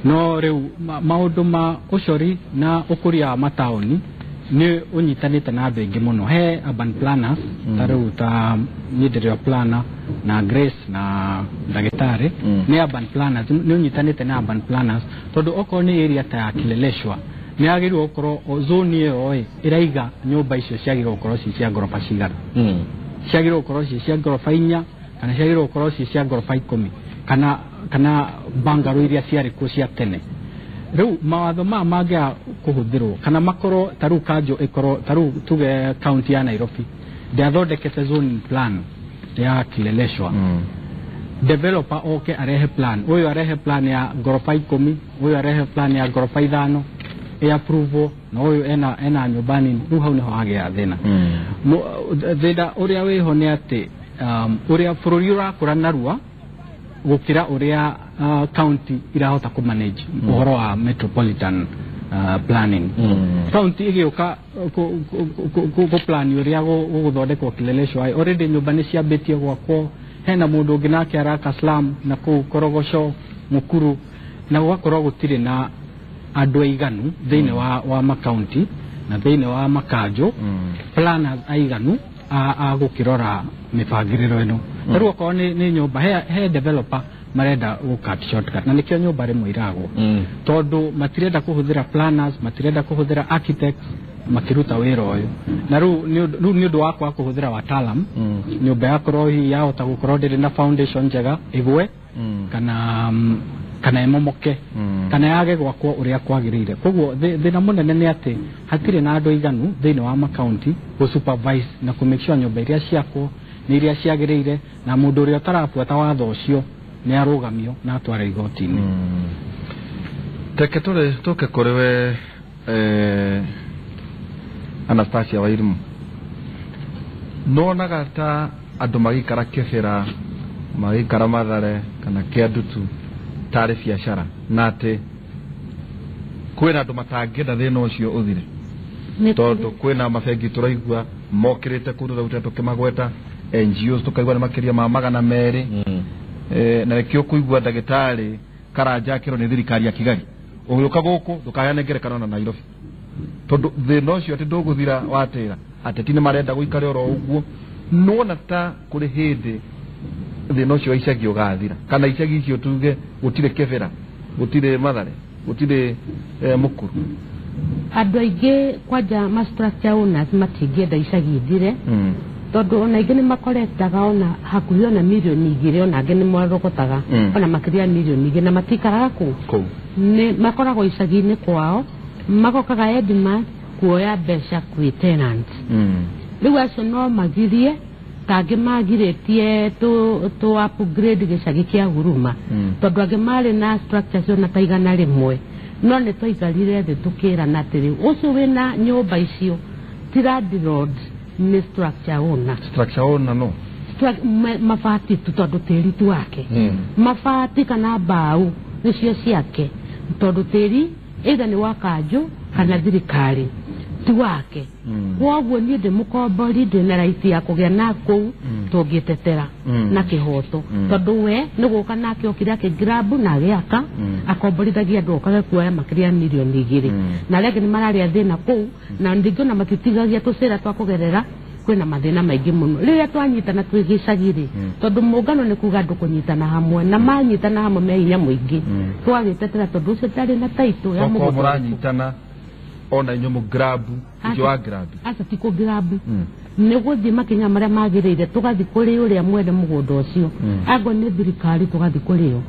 No rĩu maũndũ ma ũcori na ũkũria wa mataũni nĩ ũnyitanĩte na andũ aingĩ mũno. He urban planners ta rĩu ta niĩ ndĩrĩ o planner na Grace na ndagĩtarĩ nĩ urban planners, nĩ ũnyitanĩte na urban planners tondũ okorwo nĩ area ta ya Kileleshwa nĩ yagĩrĩirwo gũkorwo zone ĩyo ĩ ĩraiga nyũmba icio ciagĩrĩirwo gũkorwo ci cia ngoroba cigana, ciagĩrĩirwo gũkorwo ci cia ngoroba 4 kana ciagĩrĩirwo gũkorwo ci cia ngoroba 10 kana bungalow iria ciarĩ kuo cia tene. Rĩu mawatho maya mangĩaga kũhũthĩrwo kana makorwo ta rĩu kanjũ ĩkorwo ta rĩu tuge county ya Nairobi ndĩathondekete zoning plan ya Kileleshwa, developer oke arehe plan, ũyũ arehe plan ya ngoroba 10, ũyũ arehe plan ya ngoroba 5 ĩ approve, na ũyũ ena nyũmba nini. Rĩu hau nĩho hagĩa thĩna. Thĩna ũrĩa wĩho nĩ atĩ ũrĩa bũrũri ũrakũra narua gũkĩra ũrĩa county irahota kũ manage ũhoro wa metropolitan planning. County ĩgĩũka kũ plan ũrĩa gũgũthondekwo Kileleshwa, already nyũmba nĩ ciambĩtie gwakwo, hena mũndũ ũngĩ nake araka slum na kũu Korogoco Mukuru, na gũgakorwo gũtirĩ na andũ aiganu thĩinĩ wa makaunti na thĩinĩ wa makanjũ planners aiganu a gũkĩrora mĩbangĩrĩro ĩno. Rĩu okorwo nĩ nyũmba he developer marenda gũ cut shortcut, na nĩkĩo nyũmba rĩmwe iragwo tondũ matirenda kũhũthĩra planners, matirenda kũhũthĩra architects makĩruta wĩra ũyũ. Na rĩu nĩ ũndũ wa kwaga kũhũthĩra wataalam, nyũmba yakorwo hihi yahota gũkorwo ndĩrĩ na foundation njega ĩgwe kana ĩmomoke kana yage gwakwo ũrĩa kwagĩrĩire. Koguo thĩna mũnene nĩ atĩ hatirĩ na andũ aiganu thĩinĩ wa makaunti gũ supervise na kũ make sure nyũmba iria ciakwo nĩ iria ciagĩrĩire, na mũndũ ũrĩa ũtarabuata watho ũcio nĩ arũgamio na atware igoti-inĩ.
Teke tũrĩ tũke kũrĩ we Anastasia Wairimu, nonaga ta andũ magĩikara Kĩbĩra, magĩikara Mathare kana Kĩandutu tarĩ biacara, na atĩ kwĩna andũ matangĩenda thĩna ũcio ũthire, tondũ kwĩna mabengi tũraigua mokĩrĩte kũndũ ta gũtĩa tũkĩmagweta, NGOs tũkaigua nĩ makĩria ma 200, na nĩkĩo kũigua ndagĩtarĩ Karanja akĩrwo nĩ thirikari ya Kigali ũgĩũka gũkũ ndũkaheane ngerekano na Nairobi, tondũ thĩna ũcio atĩ ndũgũthira watĩra, ateti nĩ marenda gũikare oro ũguo. Nĩwona ta kũrĩ hĩndĩ thĩna ũcio wa icagi ũgathira, kana icagi icio tuge gũtirĩ Kĩbĩra, gũtirĩ Mathare, gũtirĩ Mukuru?
Andũ aingĩ kwanja ma structure owners matingĩenda icagi ithire, tondũ ona aingĩ nĩ makoretaga ona hakuhĩ ona mirioni 2, ona angĩ nĩ marogotaga ona makĩria mirioni 2, na matikaraga kũu, nĩ makoragwo icagi-inĩ kwao, magokaga Edma kuoya mbeca kwĩ tenant. Rĩu acio no magirie ta angĩ magirĩtie tũ upgrade gĩcagi kĩa Huruma, tondũ angĩ marĩ na structures ona ta 100, no nĩ twaikarire thĩ tũkĩrana atĩrĩ, ũcio wĩna nyũmba icio ti landlord, nĩ structure owner.
Structure owner no
mabati tu, tondũ tĩri tu wake, mabati kana mbaũ nĩcio ciake, tondũ tĩri either nĩ wa kanjũ kana thirikari ti wake. Kwoguo niĩ ndĩ mũkombori, ndĩ na right ya kũgĩa na kũu tũngĩtetera na kĩhoto, tondũ we nĩ gũka nake okire akĩgrab na agĩaka, akomborithagia andũ okage kuoya makĩria mirioni 2, na arĩa angĩ nĩ mararĩa thĩna kũu, na ndingĩona matitigagia tũcĩra twa kũgerera Kwĩna mathĩna maingĩ mũno rĩrĩa twanyitana twĩ gĩcagi-rĩ, tondũ mũngano nĩ kuga andũ kũnyitana hamwe, na manyitana hamwe me hinya mũingĩ. Twagĩtetera tondũ ũcio ndarĩ na taitũ ya
tokorwo
mũgũnda.
Mũranyitana ona inyuĩ mũgrabu ũcio wa grabu?
Aca, ti kũgrabu, nĩ gũthiĩ makinya marĩa magĩrĩire, tũgathiĩ kũrĩ ũrĩa mwene mũgũnda ũcio, angorwo nĩ thirikari tũgathiĩ kũrĩ yo,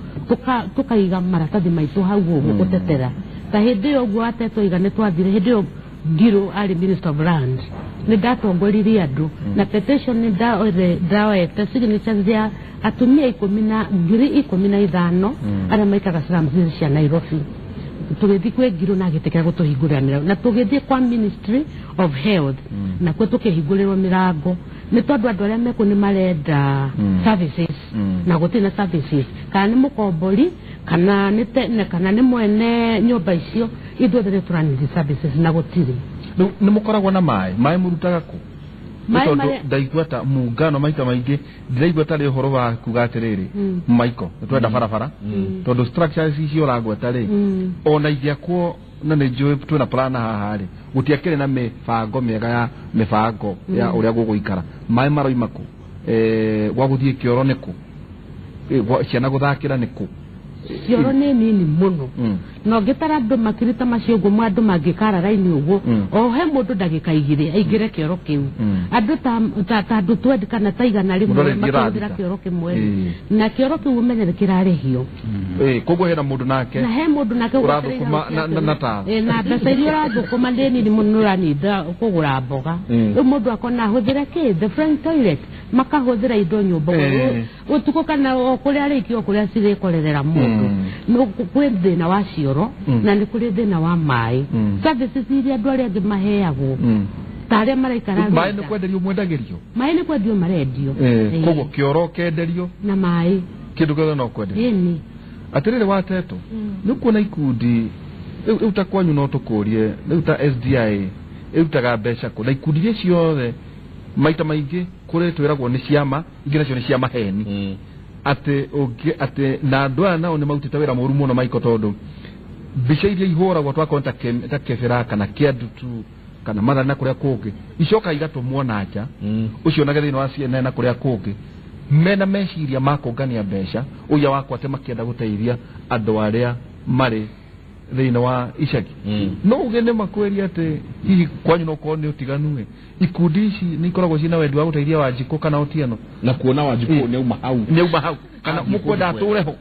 tũkaiga maratathi maitũ hau ũguo gũtetera. Ta hĩndĩ ĩyo ũguo atetwaiga nĩ twathire hĩndĩ ĩyo Ngirũ arĩ Minister of Land, nĩ ndatongoririe andũ na petition, nĩ ndaoete signatures cia atumia ikũmi na 15,000 arĩa maikaraga slums cia Nairobi. Tũgĩthiĩ kwĩ Ngirũ na agĩtĩkĩra gũtũhingũrĩra mĩrango, na tũgĩthiĩ kwa Ministry of Health nakuo tũkĩhingũrĩrwo mĩrango, nĩ tondũ andũ arĩa mekuo nĩ marenda services na gũtirĩ na services, kana nĩ mũkombori kana nĩ kana nĩ mwene nyũmba icio, ithuothe nĩ tũranĩria services na gũtirĩ.
Rĩu nĩ mũkoragwo na maĩ? Maĩ mũrutaga kũ? Nĩ
Maĩ
tondũ ndaigua ta mungano maita maingĩ ndiraigua tarĩ ũhoro wa kuga atĩrĩrĩ, Michael, nĩ twenda barabara, tondũ structures icio ũragweta rĩ, ona ingĩakwo, na nĩ njũĩ twĩna plan haha rĩ, gũtiakĩrĩ na mĩbango mĩega ya mĩbango ya ũrĩa gũgũikara. Maĩ maroima kũ? Gwa gũthiĩ kĩoro nĩ kũ? Ciana gũthakĩra nĩ kũ?
Cioro nĩ nini mũno, na ũngĩtara andũ makiri ta macio ũguo, andũ mangĩkara raini ũguo, o he mũndũ ndagĩka 2 aingĩre kĩoro kĩu. Andũ ta andũ 20 kana ta 100
Mũndũ arĩthiĩ
makĩhũthĩra
rathita.
kĩoro kĩmwe, na kĩoro kĩu ũmenye nĩ kĩrarĩhio.
Koguo hena mũndũ nake
Na he mũndũ nake
ũrathũkũma na tawa.
Na mbeca iria ũrathũkũma nĩ nini mũno, ũraninda kũgũra mboga. Rĩu mũndũ akona ahũthĩre kĩ the French toilet, makahũthĩra indo nyũmba ũtukũ kana o kũrĩa arĩkia o kũrĩa cirĩkorerera mũndũ. No kwĩ thĩna wa cioro, na nĩ kũrĩ thĩna wa maĩ, services iria andũ arĩa angĩ maheagwo ta arĩa maraikara
Maĩ nĩ
Rwanda.
kwenderio mwendagĩrio?
Maĩ nĩ kwendio marendio.
Koguo kĩoro kenderio?
Na maĩ.
Kĩndũ gĩothe no kwenderio?
Ĩni.
Atĩrĩrĩ, watetũ nĩ kuona ikundi rĩu ta kwanyu, no tũkũrie rĩu ta SDI ĩrutaga mbeca kũ, na ikundi iria ciothe maita maingĩ kũrĩ twĩragwo nĩ ciama, ingĩ nacio nĩ cia maheni, atĩ ũngĩ atĩ na andũ aya nao nĩ marutĩte wĩra mũru mũno maiko, tondũ mbica iria ihũragwo twakorwo ta Kĩbĩra kana Kĩandutu kana Mathare na kũrĩa kũngĩ, icoka igatũmwo na nja, ũcio onage thĩinĩ wa CNN na kũrĩa kũngĩ, mena meciria ma kũngania mbeca ũia wakwa atĩ makĩenda gũteithia andũ arĩa marĩ thĩinĩ wa icagi. No uge nĩ makwĩria atĩ hihi kwanyu no korwo nĩ ũtiganu ĩ, ikundi ici nĩ ikoragwo ciĩna wendi wa gũteithia Wanjikũ kana Otieno?
Na kuona Wanjikũ nĩ auma hau.
Nĩ auma hau kana
Athiĩ
mũkwenda
kũndũ.
atũre ho?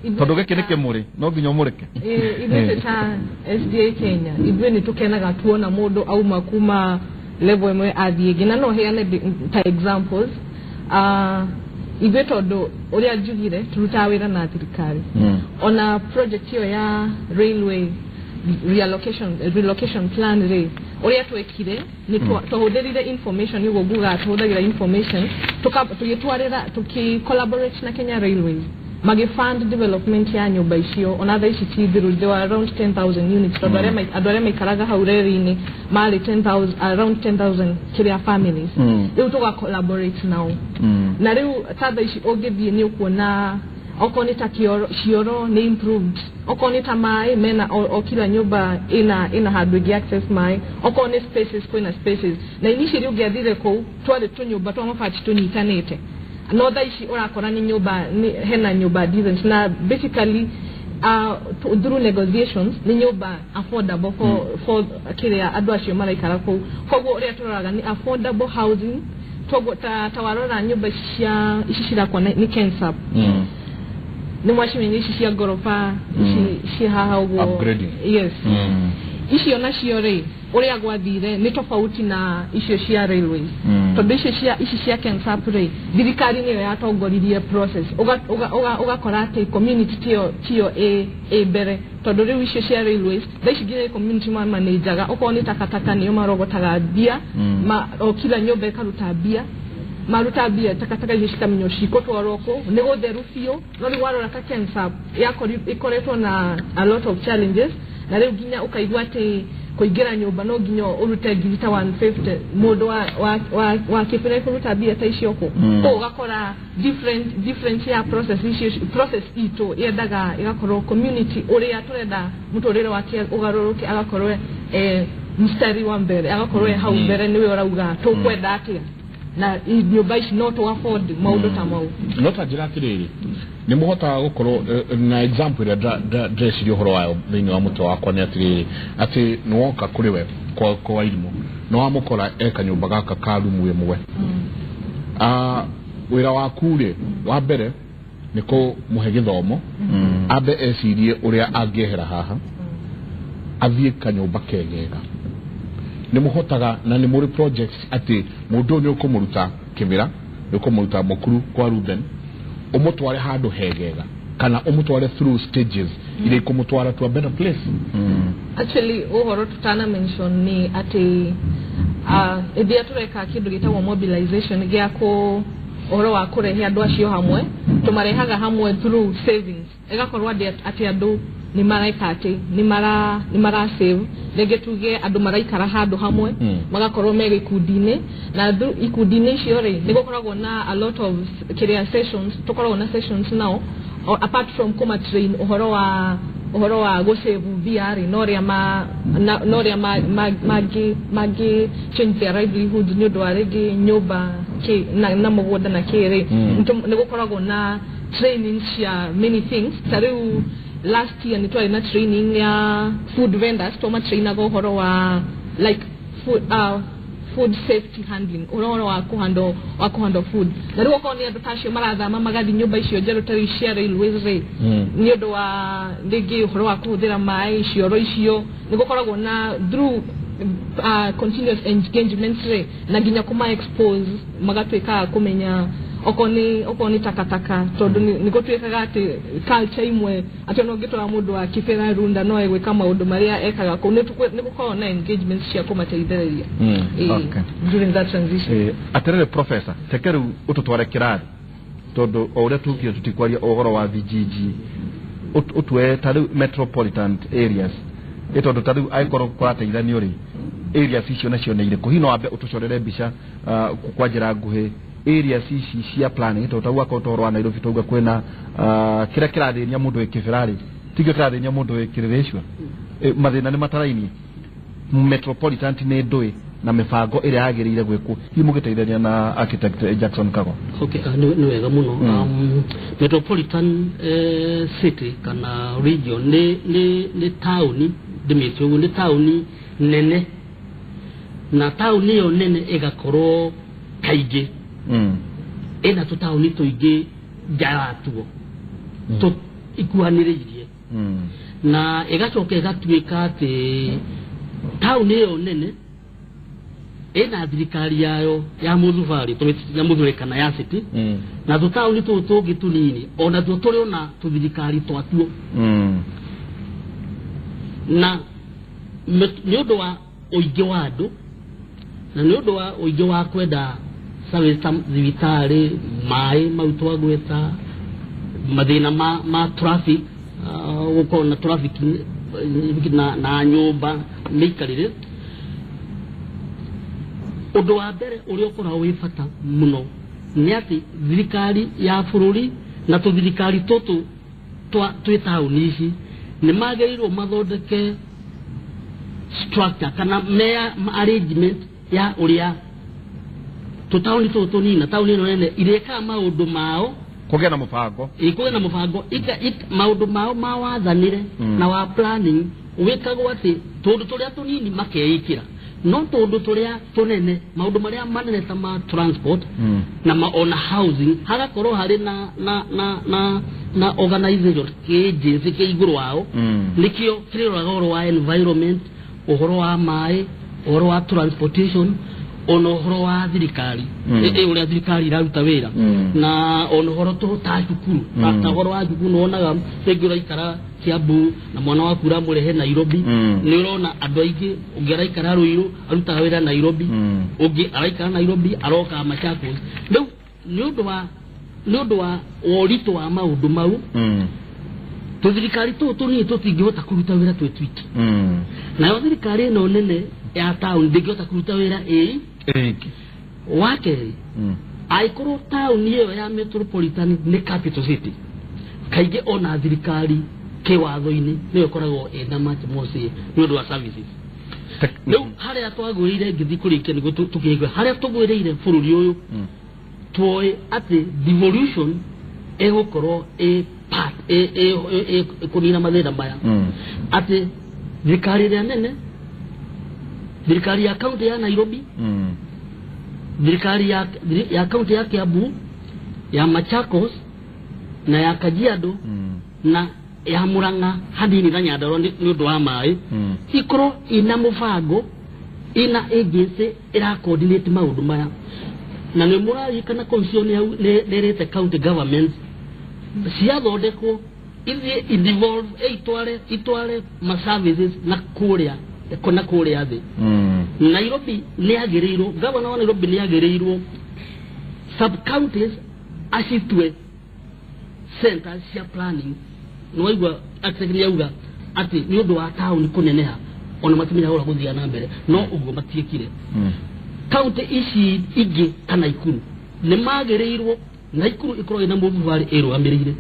Ithuĩ
Tondũ gĩkĩ nĩ kĩmũrĩ, no nginya ũmũrĩke.
Ithuĩ ta SDA Kenya, ithuĩ nĩ tũkenaga tuona mũndũ auma kuma level ĩmwe athiĩ ĩngĩ, na no heane ta examples. Ithuĩ tondũ ũrĩa njugire turutaga wĩra na thirikari, ona project ĩyo ya railway relocation plan rĩ, ũrĩa twekire nĩ twahũthĩrire information, nĩguo ngugaga tũhũthagĩra information, tũgĩtwarĩra, tũkĩ collaborate na Kenya Railways, magĩfund development ya nyũmba icio. Ona thaa ici ti thiru, there were around 10,000 units, tondũ andũ arĩa maikaraga hau reri-inĩ marĩ 10,000, around 10,000 kĩrĩa families. Rĩu tũga collaborate nao, na rĩu ta thaa ici ũngĩthiĩ nĩ ũkuona okorwo nĩ ta kĩoro, cioro nĩ improved, okorwo nĩ ta maĩ mena o kila nyũmba ĩna handũ ĩngĩ access maĩ, okorwo nĩ spaces kwĩna spaces. Na initially ũngĩathire kũu twarĩ tũnyũmba twa mabati tũnyitanĩte, no thaa ici ũrakora nĩ nyũmba hena nyũmba decent, na basically through negotiations nĩ nyũmba affordable for kĩrĩa andũ acio maraikara kũu. Koguo ũrĩa tũroraga nĩ affordable housing. Toguo ta warora nyũmba ici cia ici cirakwo nĩ KENSUP, nĩ mwacimenya ici cia ngoroba ici ci haha ũguo.
Upgrading.
Yes, icio nacio rĩ, ũrĩa gwathire nĩ tofauti na icio cia railways, tondũ icio cia ici cia KENSUP rĩ, thirikari nĩyo yatongoririe process. Ũgakora atĩ community tiyo ĩ mbere, tondũ rĩu icio cia railways thaa ici nginya community mamanajaga, okorwo nĩ takataka nĩo marogotaga mbia, o kila nyũmba ĩkaruta mbia, maruta mbia, takataka icio cikamenywo cikũtwarwo kũ, nĩ gũtheru biũ. No rĩu warora ta KENSUP ĩkoretwo na a lot of challenges, na rĩu nginya ũkaigua atĩ kũingĩra nyũmba no nginya ũrute ngiri ta 150. Mũndũ wa kĩbĩra kũruta mbia ta icio kũ? Kũu ũgakora different ya process icio. Process itũ yendaga ĩgakorwo community, ũrĩa tũrenda mũtũrĩre wake ũgarũrũke agakorwo mstari wa mbere agakorwo e hau mbere niwe urauga tukwenda atia na nyũmba ici no to afford maũndũ ta mau.
No ta njĩra atĩrĩrĩ, nĩ mũhotaga gũkorwo na example ĩrĩa ndĩreciria ũhoro wayo thĩinĩ wa mũtwe wakwa nĩ atĩrĩrĩ, atĩ nĩ woka kũrĩ we kwa Wairimũ nĩ wamũkora e kanyũmba gaka ka rumu ĩmwe. Wĩra waku rĩ wa mbere nĩ kũmũhe gĩthomo, ambe ecirie ũrĩa angĩehera haha athiĩ kanyũmba kegega. Nĩ mũhotaga na nĩ mũrĩ projects atĩ mũndũ ũyũ nĩ ũkũmũruta Kĩmĩra, nĩ ũkũmũruta Mũkuru kwa Ruben, ũmũtware handũ hegega kana ũmũtware through stages iria ikũmũtwara to a better place.
Actually ũhoro tutana mention nĩ atĩ hĩndĩ ĩrĩa tũreka kĩndũ gĩtagwo mobilization gĩa kũ ũhoro wa kũrehe andũ acio hamwe, tũmarehaga hamwe through savings, ĩgakorwo atĩ andũ nĩ mareka atĩ nĩ mara save, rĩngĩ tuge andũ maraikara handũ hamwe magakorwo me gĩkundi-inĩ, na ikundi-inĩ icio rĩ nĩ gũkoragwo na a lot of kĩrĩa sessions, tũkoragwo na sessions nao apart from kũma train ũhoro wa gũsave mbia rĩ, no ũrĩa mangĩ change their livelihood nĩ ũndũ wa rĩngĩ nyũmba na mũgũnda na kĩ rĩ, nĩ gũkoragwo na training cia many things. Ta rĩu last year nĩ twarĩ na training ya food vendors, twamatrainaga ũhoro wa like food safety handling, ũhoro wa kũhandle food. Na rĩu okorwo nĩ andũ ta acio marathama magathiĩ nyũmba icio njerũ ta rĩu cia railways rĩ, nĩ ũndũ wa rĩngĩ ũhoro wa kũhũthĩra maĩ, cioro icio, nĩ gũkoragwo na through continuous engagement rĩ, na nginya kũma expose magatuĩka kũmenya okorwo nĩ takataka, tondũ nĩ gũtuĩkaga atĩ culture imwe atĩ ona ũngĩtwara mũndũ wa Kibera Runda no egwĩka maũndũ marĩa ekaga kũu, nĩ gũkoragwo na engagement cia kũmateithĩrĩria during that transition.
Atĩrĩrĩ professor, reke rĩu ũtũtware kĩrathi, tondũ o ũrĩa tũkire tũtikwaria ũhoro wa vijiji, ũtue ta rĩu metropolitan areas, tondũ ta rĩu angĩkorwo kũrateithanio rĩ, areas icio nacio nĩ irĩkũ? Hihi no wambe ũtũcorere mbica kwa njĩra nguhĩ areas ici cia planning, tondũ tauga korwo ũhoro wa Nairobi tauga kwĩna kĩrĩa kĩrathĩnia mũndũ wĩ Kĩbĩra rĩ, tikĩo kĩrathĩnia mũndũ wĩ Kĩrĩrĩcua, mathĩna nĩ matarainie. Metropolitan nĩ ndũĩ na mĩbango ĩrĩa yagĩrĩire gwĩkwo, hihi mũgĩteithania na architect Jackson Kago?
Okay, nĩ wega mũno. Metropolitan city kana region nĩ taũni, ndĩmĩte ũguo, nĩ taũni nene, na taũni ĩyo nene ĩgakorwo kaingĩ ĩna tũtaũni tũingĩ nja yatuo ikuhanĩrĩirie, na ĩgacoka ĩgatuĩka atĩ taũni ĩyo nene ĩna thirikari yayo ya mũthubarĩ, ya mũthure kana ya city, na tũtaũni tũũ tũngĩ tũnini ona tuo tũrĩ ona tũthirikari twatuo. Na nĩ ũndũ wa ũingĩ wa andũ na nĩ ũndũ wa ũingĩ wa kwenda service ta thibitarĩ, maĩ mau twagweta, mathĩna ma traffic, gũkorwo na traffic na nyũmba mĩikarĩre. Ũndũ wa mbere ũrĩa ũkoragwo wĩ bata mũno nĩ atĩ thirikari ya bũrũri na tũthirikari tũtũ twĩ taũni ici nĩ magĩrĩirwo mathondeke structure kana arrangement ya ũrĩa tũtaũni tũtũ tũnini na taũni ĩno nene irĩkaga maũndũ mao,
kũgĩa na mũbango,
kũgĩa na mũbango, maũndũ mao ma wathanĩre na wa planning wĩkagwo atĩ tũndũ tũrĩa tũnini makeĩkĩra, no tũndũ tũrĩa tũnene maũndũ marĩa manene ta ma transport na ona housing hagakorwo harĩ na organization agency kĩ igũrũ wao, nĩkĩo kĩroraga ũhoro wa environment, ũhoro wa maĩ, ũhoro wa transportation, ona ũhoro wa thirikari ũrĩa thirikari iraruta wĩra, na ona ũhoro ta cukuru, ta ũhoro wa cukuru nĩwonaga rĩngĩ ũraikara Kiambu na mwana waku ũramũrehe Nairobi, nĩ ũrona andũ aingĩ, ũngĩ araikara Ruiru arutaga wĩra Nairobi, ũngĩ araikara Nairobi aroka Machakos. Rĩu nĩ ũndũ wa ũritũ wa maũndũ mau, tũthirikari tũtũ tũnini tũtingĩhota kũruta wĩra twĩ twiki, nayo thirikari ĩno nene ya taũni ndĩngĩhota kũruta wĩra ĩiki. Wa kerĩ, angĩkorwo taũni ĩyo ya metropolitan nĩ capital city, kaingĩ ona thirikari kĩwatho-inĩ nĩyo ĩkoragwo ĩna much more say nĩ ũndũ wa services. Rĩu harĩa twagwĩrĩire ngĩthiĩ kũrĩkia nĩguo tũkĩigue harĩa tũgwĩrĩire bũrũri ũyũ, tuoĩ atĩ devolution ĩgũkorwo ĩ part ĩ kũnina mathĩna maya, atĩ thirikari ĩrĩa nene, thirikari ya kaunti ya Nairobi, thirikari ya kaunti ya Kiambu, ya Machakos na ya Kajiado na ya Murang'a hanini na Nyandarua nĩ ũndũ wa maĩ, ikorwo ina mũbango, ina agency ĩra coordinate maũndũ maya. Na nĩ mũraririkana constitution nĩ ĩrĩte county governments ciathondekwo ithiĩ i-devolve, itware ma services na kũrĩa thĩ. Nairobi nĩ yagĩrĩirwo, governor wa Nairobi nĩ yagĩrĩirwo sub counties acitue centers cia planning. Nĩwaigua architect nĩ auga atĩ nĩ ũndũ wa taũni kũneneha ona matimenyaga ũrĩa gũthiaga na mbere, no ũguo matiĩkire. Kaunti ici ingĩ ta Naikuru nĩ magĩrĩirwo, Naikuru ĩkorwo ĩna mũthubarĩ ĩrũgamĩrĩire,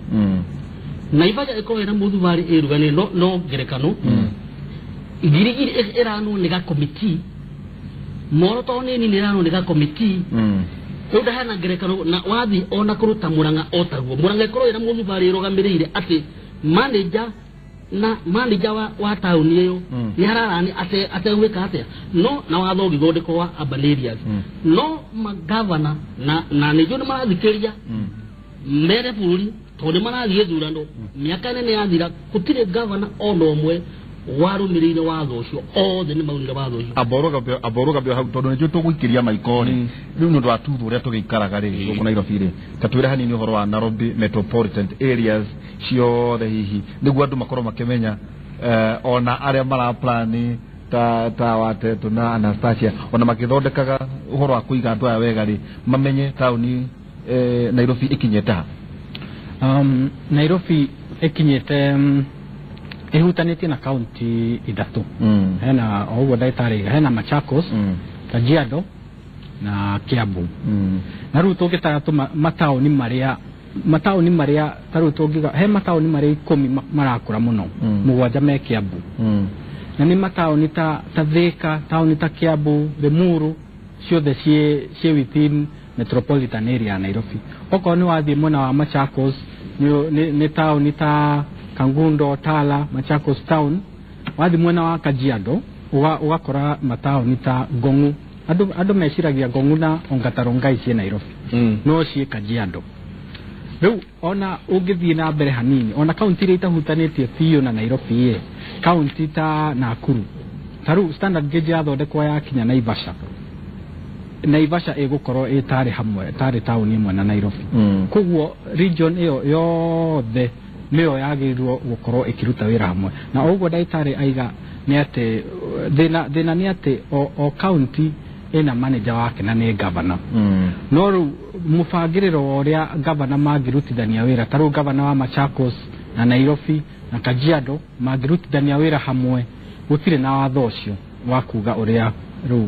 Naivasha ĩkorwo ĩna mũthubarĩ ĩrũgamĩrĩire, no ngerekano Girigiri ĩranwo nĩ gakomiti, Moroto nini nĩ ĩranwo nĩ gakomiti. Rĩu ndaheana ngerekano na wathiĩ ona kũruta Murang'a o taguo, Murang'a ĩkorwo ĩna mũthubarĩ ĩrũgamĩrĩire atĩ manager na manager wa taũni ĩyo nĩ hararani ategwĩka atĩa, no na watho ũgĩthondekwo wa urban areas, no magavana na nĩnjũĩ nĩ marathikĩrĩria mere bũrũri tondũ nĩ marathiĩ ithurano mĩaka ĩna nĩ yathira, gũtirĩ gavana ona ũmwe warũmĩrĩire watho ũcio, othe nĩ maunire watho ũcio.
Amborũgambio hau tondũ nĩnjũĩ tũgũikĩria maiko rĩ, rĩu nĩ ũndũ wa tuthu ũrĩa tũgĩikaraga rĩ gũkũ Nairobi rĩ, ta twĩre hanini ũhoro wa Nairobi metropolitan areas ciothe hihi nĩguo andũ makorwo makĩmenya, ona arĩa maraplani ta Watetu na Anastasia ona makĩthondekaga ũhoro wa kũiga andũ aya wega rĩ, mamenye taũni Nairobi ĩkinyĩte ha.
Nairobi ĩkinyĩte ihutanĩtie na kaunti ithatũ. Hena o ũguo ndagĩtarĩ, hena Machakos, Kajiado na Kiambu. Na rĩu tũngĩtara mataũni marĩa ta rĩu tũngiuga he mataũni marĩa 10 marakũra mũno, 7 me Kiambu. Na nĩ mataũni ta Thika, taũni ta Kiambu, Limuru, ciothe ciĩ within metropolitan area ya Nairobi. Okorwo nĩ wathiĩ mwena wa Machakos nĩ taũni ta Kangundo, Tala, Machakos town. Wathi mwena wa Kajiado ugakora mataũni ta Ngongu. Andũ meciragia Ngongu na Ongata-Rongai ciĩ Nairobi, no ciĩ Kajiado. Rĩu ona ũngĩthiĩ na mbere hanini, ona kaunti iria itahutanĩtie biũ na Nairobi ĩ, kaunti ta Nakuru, ta rĩu standard gauge yathondekwo yakinya Naivasha, Naivasha ĩgũkorwo ĩ tarĩ hamwe, tarĩ taũni ĩmwe na Nairobi. Koguo region ĩyo yothe nĩyo yagĩrĩirwo gũkorwo ĩkĩruta wĩra hamwe. Na ũguo ndagĩtarĩ aiga nĩ atĩ thĩna nĩ atĩ o county ĩna manager wake na nĩ governor. No rĩu mũbangĩrĩro wa ũrĩa governor mangĩrutithania wĩra, ta rĩu governor wa Machakos na Nairobi na Kajiado mangĩrutithania wĩra hamwe, gũtirĩ na watho ũcio wa kuga ũrĩa rĩu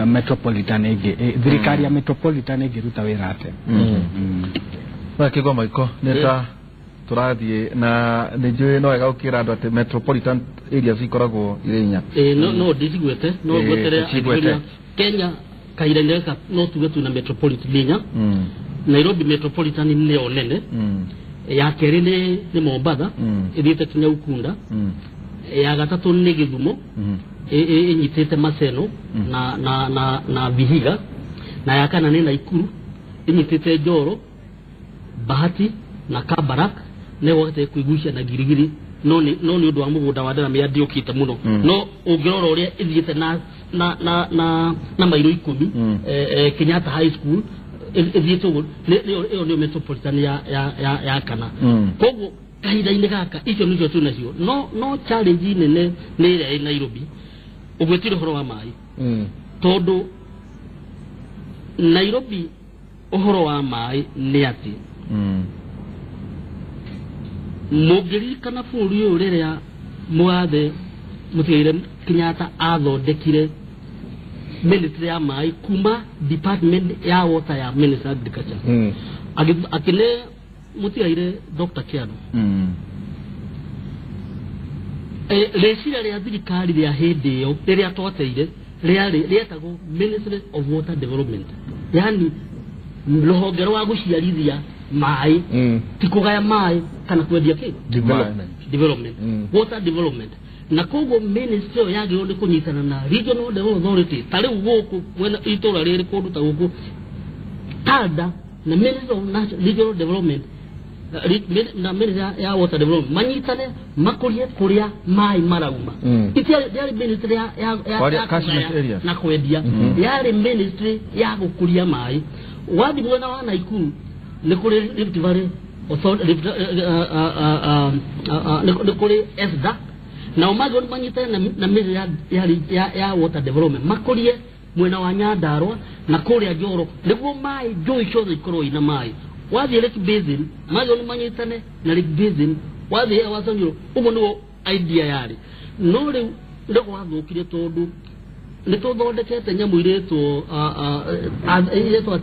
metropolitan ĩngĩ, thirikari ya metropolitan ĩngĩruta wĩra atĩa.
Kĩgwa maiko nĩ ta tũrathiĩ na nĩnjũĩ no wega ũkĩra andũ atĩ metropolitan areas ikoragwo irĩ inya.
No ndicigwete, no ngwetere Kenya kahinda-inĩ gaka no tuge twĩna metropolitan inya. Nairobi metropolitan nĩyo nene, ya kerĩ nĩ Mombatha ĩthiĩte kinya Ukunda, ya gatatũ nĩ Gĩthumo ĩnyitĩte Maseno na Vihiga, na ya kana nĩ Naikuru ĩnyitĩte Njoro, Bahati na Kabarak, nĩ gwakĩte kwĩgucia na Girigiri, no nĩ ũndũ wa mũgũnda wa Nderamĩa ndĩũkĩte mũno. No ũngĩrora ũrĩa ĩthiĩte na mairo 10, Kenyatta High School ĩthiĩte ũguo, ĩyo nĩyo metropolitan ya kana. Koguo kahinda-inĩ gaka icio nĩcio twĩ nacio, no challenge nene nĩ ĩrĩa ĩ Nairobi. Ũgwĩtire ũhoro wa maĩ, tondũ Nairobi ũhoro wa maĩ nĩ atĩ mũngĩririkana bũrũri ũyũ rĩrĩa mũgathe mũtigaire Kenyatta athondekire ministry ya maĩ kuma department ya water ya Ministry of Agriculture, akĩne mũtigaire Dr. Kiano. Rĩciria rĩa thirikari rĩa hĩndĩ ĩyo rĩrĩa twateire rĩarĩ rĩetagwo Ministry of Water Development, yani rũhonge rwa gũciarithia maĩ, ti kũgaya maĩ kana kwendia kĩ
development.
Water development. Na koguo ministry ĩyo yagĩrĩirwo nĩ kũnyitana na regional development authority. Ta rĩu gũkũ mwena itũra rĩrĩ kũndũ ta gũkũ TADA na Ministry of Regional Development na Ministry ya Water Development manyitane makũrie kũrĩa maĩ marauma. Itiarĩ ministry ya na kwendia, yarĩ ministry ya gũkũria maĩ. Wathi mwena wa Naikuru nĩ kũrĩ Rift Valley nĩ kũrĩ ESDA, nao magĩrĩirwo manyitane na ministry ya Water Development makũrie mwena wa Nyandarua na kũrĩa Njoro nĩguo maĩ njũĩ ciothe ikorwo ina maĩ. Wathiĩ Lake Basin magĩrĩirwo nĩ manyitane na Lake Basin, wathiĩ Ewaso Nyoro, ũguo nĩguo idea yarĩ. No rĩu nĩ gwathũkire tondũ nĩ tũthondekete nyamũ iretwo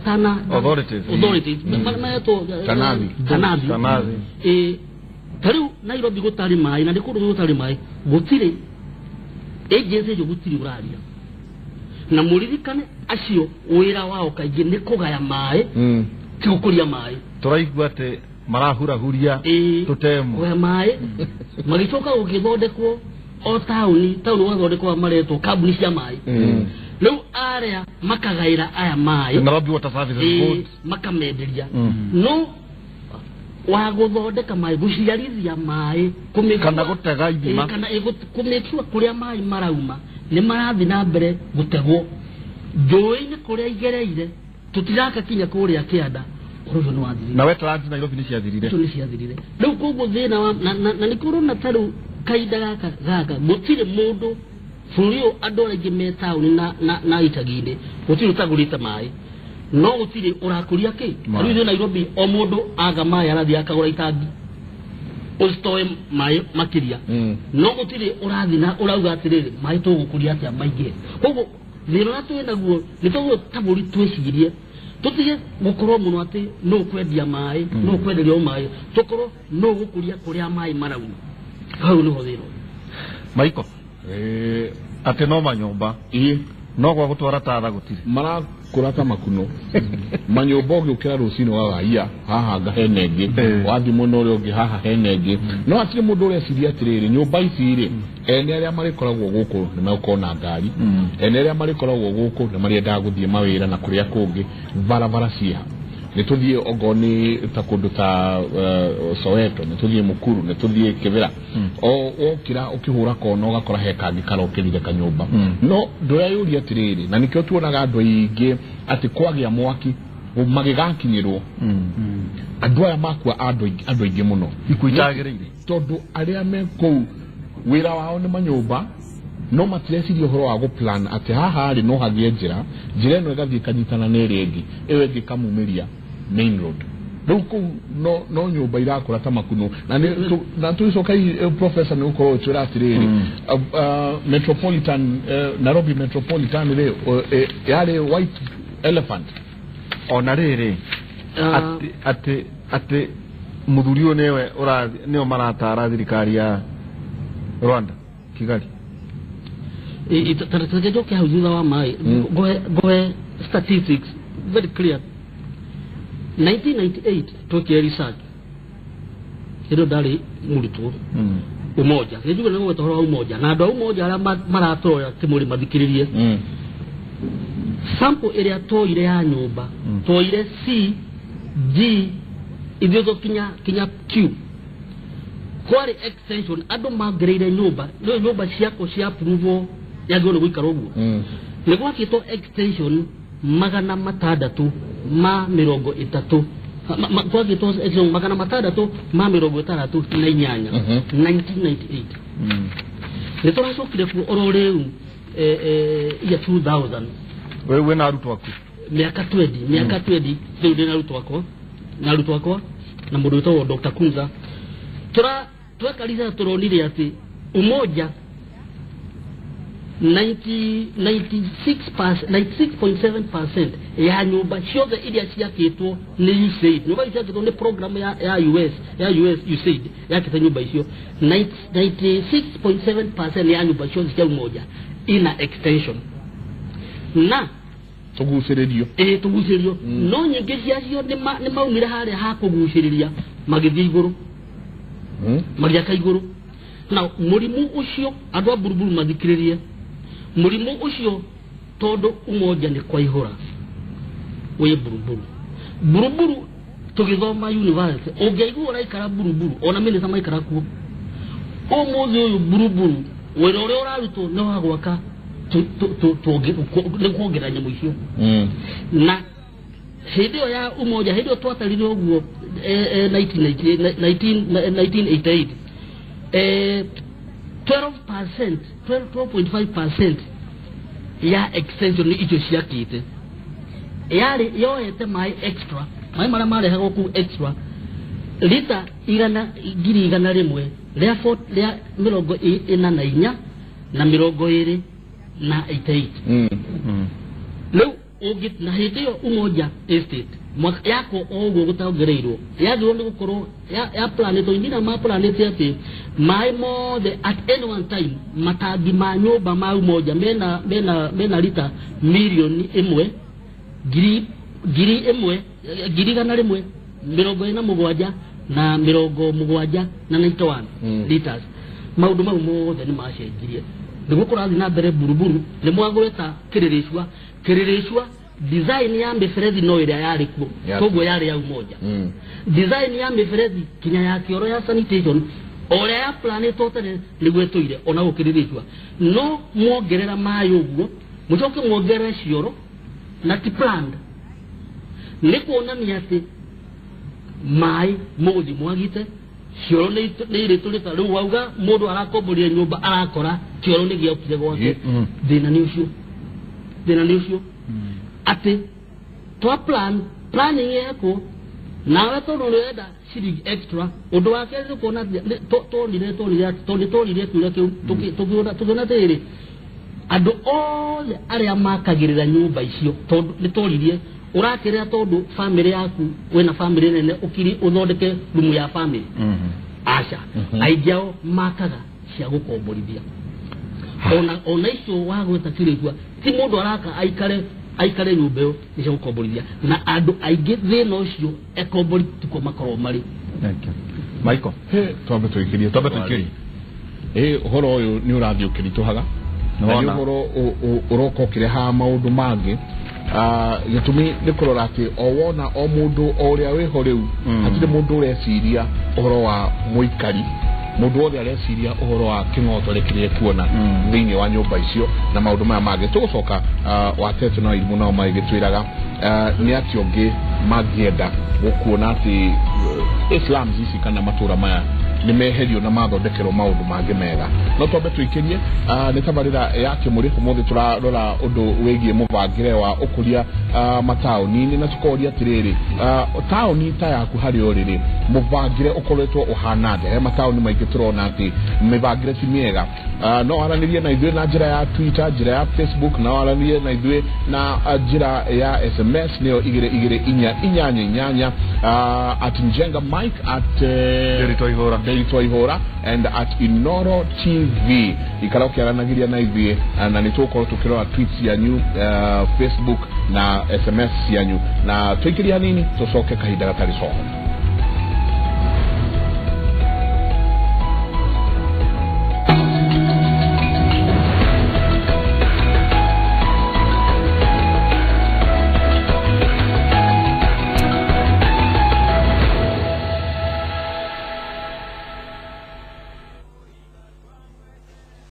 Tana
Authorities,
maretwo
Tanathi.
Ta rĩu Nairobi gũtarĩ maĩ na nĩ kũndũ gũtarĩ maĩ, gũtirĩ agency ĩyo, gũtirĩ ũraria. Na mũririkane acio wĩra wao kaingĩ nĩ kũgaya maĩ, ti gũkũria maĩ.
Tũraigua atĩ marahurahuria tũtemu
kũgaya maĩ, magĩcoka gũgĩthondekwo o taũni gwathondekwo maretwo kambuni cia maĩ. Rĩu arĩa makagaĩra aya maĩ,
Nairobi Water Services Board,
makamenderia. No wa gũthondeka maĩ, gũciarithia maĩ,
kana gũtega ithima,
kana kũmĩtua kũrĩa maĩ marauma nĩ marathiĩ na mbere gũtegwo njũĩ-inĩ kũrĩa igereire, tũtiraka kinya kũrĩa kĩanda, ũhoro ũcio nĩ wathirire.
Na wetlands Nairobi nĩ ciathirire.
Icio nĩ ciathirire. Rĩu koguo thĩna wa na nĩ kũrona ta rĩu kahinda gaka gũtirĩ mũndũ bũrũri ũyũ, andũ arĩa aingĩ me taũni na icagi-inĩ gũtirĩ ũtagũrĩte maĩ, no gũtirĩ ũrakũria kĩ. Rĩu ithuĩ Nairobi o mũndũ aga maĩ arathiĩ akagũra itangi ũcitoe maĩ makĩria, no gũtirĩ ũrathiĩ na ũrauga atĩrĩrĩ maĩ tũgũkũria atĩa maingĩ. Koguo thĩna ũrĩa twĩ naguo nĩ tũguo ta bũrũri twĩcirie, tũtige gũkorwo mũno atĩ nũ ũkwendia maĩ, nũ ũkwenderio maĩ, tũkorwo nũ ũgũkũria kũrĩa maĩ marauma. Hau nĩho thĩna.
Maiko atĩ no manyũmba no gwa gũtwara tatha gũtirĩ,
marakũra ta makuno. Manyũmba ũgĩũkĩra rũcinĩ wagaia haha nga hena ĩngĩ, wathiĩ mwena ũrĩa ũngĩ haha hena ĩngĩ, no hatirĩ mũndũ ũreciria atĩrĩrĩ nyũmba ici rĩ, ene arĩa marĩkoragwo gũkũ nĩ megũkorwo na ngari, ene arĩa marĩkoragwo gũkũ nĩ marĩendaga gũthiĩ mawĩra na kũrĩa kũngĩ, barabara ciĩha. Nĩ tũthiĩ okorwo nĩ ta kũndũ ta Soweto, nĩ tũthiĩ Mukuru, nĩ tũthiĩ Kĩbĩra, o wokĩra ũkĩhũra kona ũgakora he kangĩ karokĩrire kanyũmba. No ndũreyũria atĩrĩrĩ, na nĩkĩo tuonaga andũ aingĩ atĩ kwagĩa mwaki magĩgakinyĩrwo andũ aya makua andũ aingĩ mũno,
ikuũ itagĩrĩire,
tondũ arĩa me kũu wĩra wao nĩ manyũmba, no matireciria ũhoro wa gũplan atĩ haha rĩ no hagĩe njĩra, njĩra ĩno ĩgathiĩ ĩkanyitana na ĩrĩa ĩngĩ, ĩyo ĩngĩ ĩkamumĩria main road. Rĩu kũu no nyũmba irakũra ta makuno. Na tũgĩcoka professor nĩ gũkorwo ũtwĩra atĩrĩrĩ, metropolitan Nairobi metropolitan rĩ yarĩ white elephant.
Ona rĩrĩ atĩ mũthuri ũyũ nĩwe nĩo maratara thirikari ya Rwanda Kigali.
Tareke njoke hau thutha wa maĩ ngohe statistics very clear. 1998 twekire research ĩrĩa ndarĩ mũrutwo Umoja, nĩ njuge nĩ gũgweta ũhoro wa Umoja na andũ a Umoja arĩa maratoya kĩmũrĩ mathikĩrĩrie. Sample ĩrĩa twoire ya nyũmba, twoire C G ithiũtwo kinya Q, kwarĩ extension andũ mangereire nyũmba, nĩ nyũmba ciakwo cia approval yagĩrĩirwo nĩ gũikara ũguo, nĩ gwakĩtwo extension 630, gwakĩtwo extension 668 1998. Nĩ tũracokire kuo oro rĩu ya 2000.
Wewe na arutwo aku
mĩaka 20, mĩaka 20 rĩu ndĩ na arutwo akwa, na arutwo akwa na mũndũ wĩtagwo Dr. Kunza. Tweka research tũronire atĩ Umoja 96.7% ya nyũmba ciothe iria ciakĩtwo nĩ USAID, nyũmba icio ciakĩtwo nĩ program ya US USAID yakĩte nyũmba icio, 96.7% ya nyũmba ciothe cia Umoja ina extension na
tugucĩrĩrio.
Tugucĩrĩrio. No nyingĩ ciacio nĩ maumire harĩa ha kũgucĩrĩria magĩthiĩ igũrũ, magĩaka igũrũ. Na mũrimũ ũcio andũ a Buruburu mathikĩrĩrie, mũrimũ ũcio tondũ Umoja nĩ kwaihũra wĩ Buruburu. Buruburu tũgĩthoma university ũngĩaigua ũraikara Buruburu, ona mĩnĩta maikara kuo ũmũthĩ ũyũ. Buruburu wĩra ũrĩa ũrarutwo nĩ wa gwaka nĩ kuongerera nyamũ icio. Na hĩndĩ ĩyo ya Umoja, hĩndĩ ĩyo twatarire ũguo 1988, 12%, 12.5% ya extension nĩ icio ciakĩte yarĩ yoete maĩ extra, maĩ marĩa marehagwo kũu extra lita 101,000 rĩa 44 na 28. Rĩu na hĩndĩ ĩyo Umoja Estate yako o ũguo gũtongereirwo yagĩrĩirwo nĩ gũkorwo ya planetwo ingina ma planete atĩ maĩ mothe at any one time matangi ma nyũmba ma Umoja mena lita milioni 1 1,147 na 70 na 91 liters. Maũndũ mau mothe nĩ macenjirie nĩguo kũrathiĩ na mbere Buruburu. Nĩ mwagweta Kĩrĩrĩcua. Kĩrĩrĩcua design ya mĩberethi no ĩrĩa yarĩ kuo, koguo yarĩ ya Umoja. Design ya mĩberethi kinya ya kĩoro ya sanitation o ũrĩa ya planetwo tene nĩguo ĩtũire ona gũkĩrĩrĩcua. No muongerera maĩ ũguo mũcoke muongerere cioro na ti planned, nĩ kuonania atĩ maĩ mũgũthiĩ mwagĩte cioro nĩ irĩtũrĩta. Rĩu wauga mũndũ arakomborire nyũmba arakora kĩoro nĩ gĩokire gwake. Thĩna nĩ ũcio, thĩna nĩ ũcio atĩ twa planning yekwo nawe tondũ nĩ ũrenda ciringi extra. Ũndũ wa kerĩ nĩ kuona tonire kĩũria kĩu tũkĩona atĩrĩrĩ, andũ othe arĩa makagĩrĩra nyũmba icio tondũ nĩ toririe ũrakĩrĩra tondũ famĩlĩ yaku wĩna famĩlĩ nene ũkiri ũthondeke rumu ya famĩlĩ. Aca, aingĩ ao makaga cia gũkomborithia. Ona icio wagweta Kĩrĩcua ti mũndũ araka aikare nyũmba ĩyo nĩ cia gũkomborithia, na andũ aingĩ thĩna ũcio ekombori tiko makorwo marĩ.
Thank you Michael.
Twambe tũikĩrie. Ũhoro ũyũ nĩ ũrathiĩ ũkĩritũhaga na nĩ ũhoro ũroka ũkĩrehaga maũndũ mangĩ. Gĩtũmi nĩ kũrora atĩ o wona o mũndũ o ũrĩa wĩho rĩu hatirĩ mũndũ ũreciria ũhoro wa mũikari, mũndũ wothe areciria ũhoro wa kĩng'otore kĩrĩa ekuona thĩinĩ wa nyũmba icio na maũndũ maya mangĩ. Tũgũcoka Watetu na Irimũ nao magĩtwĩraga nĩ atĩ ũngĩ mangĩenda gũkuona atĩ slums ici kana matũra maya nĩ meherio na mathondekerwo maũndũ mangĩ mega. No twambe tũikĩrie nĩ tabarĩra ya Kĩmũrĩ. Ũmũthĩ tũrarora ũndũ wĩgiĩ mũbangĩre wa ũkũria mataũni-inĩ na tũkoria atĩrĩrĩ, taũni ta yaku harĩa ũrĩ rĩ, mũbangĩre ũkoretwo ũhana atĩa? He mataũni maingĩ tũrona atĩ mĩbangĩre ti mĩega. No waranĩrie na ithuĩ na njĩra ya Twitter, njĩra ya Facebook, na waranĩrie na ithuĩ na njĩra ya SMS nĩyo 22488 at Njenga Mike, at Nderitu Ihora and at Inoro TV. Ikara ũkĩaranagĩria na ithuĩ na nĩ tũgũkorwo tũkĩrora tweets yanyu, Facebook na SMS yanyu, na tũikĩrie hanini tũcoke kahinda gatarĩ coho.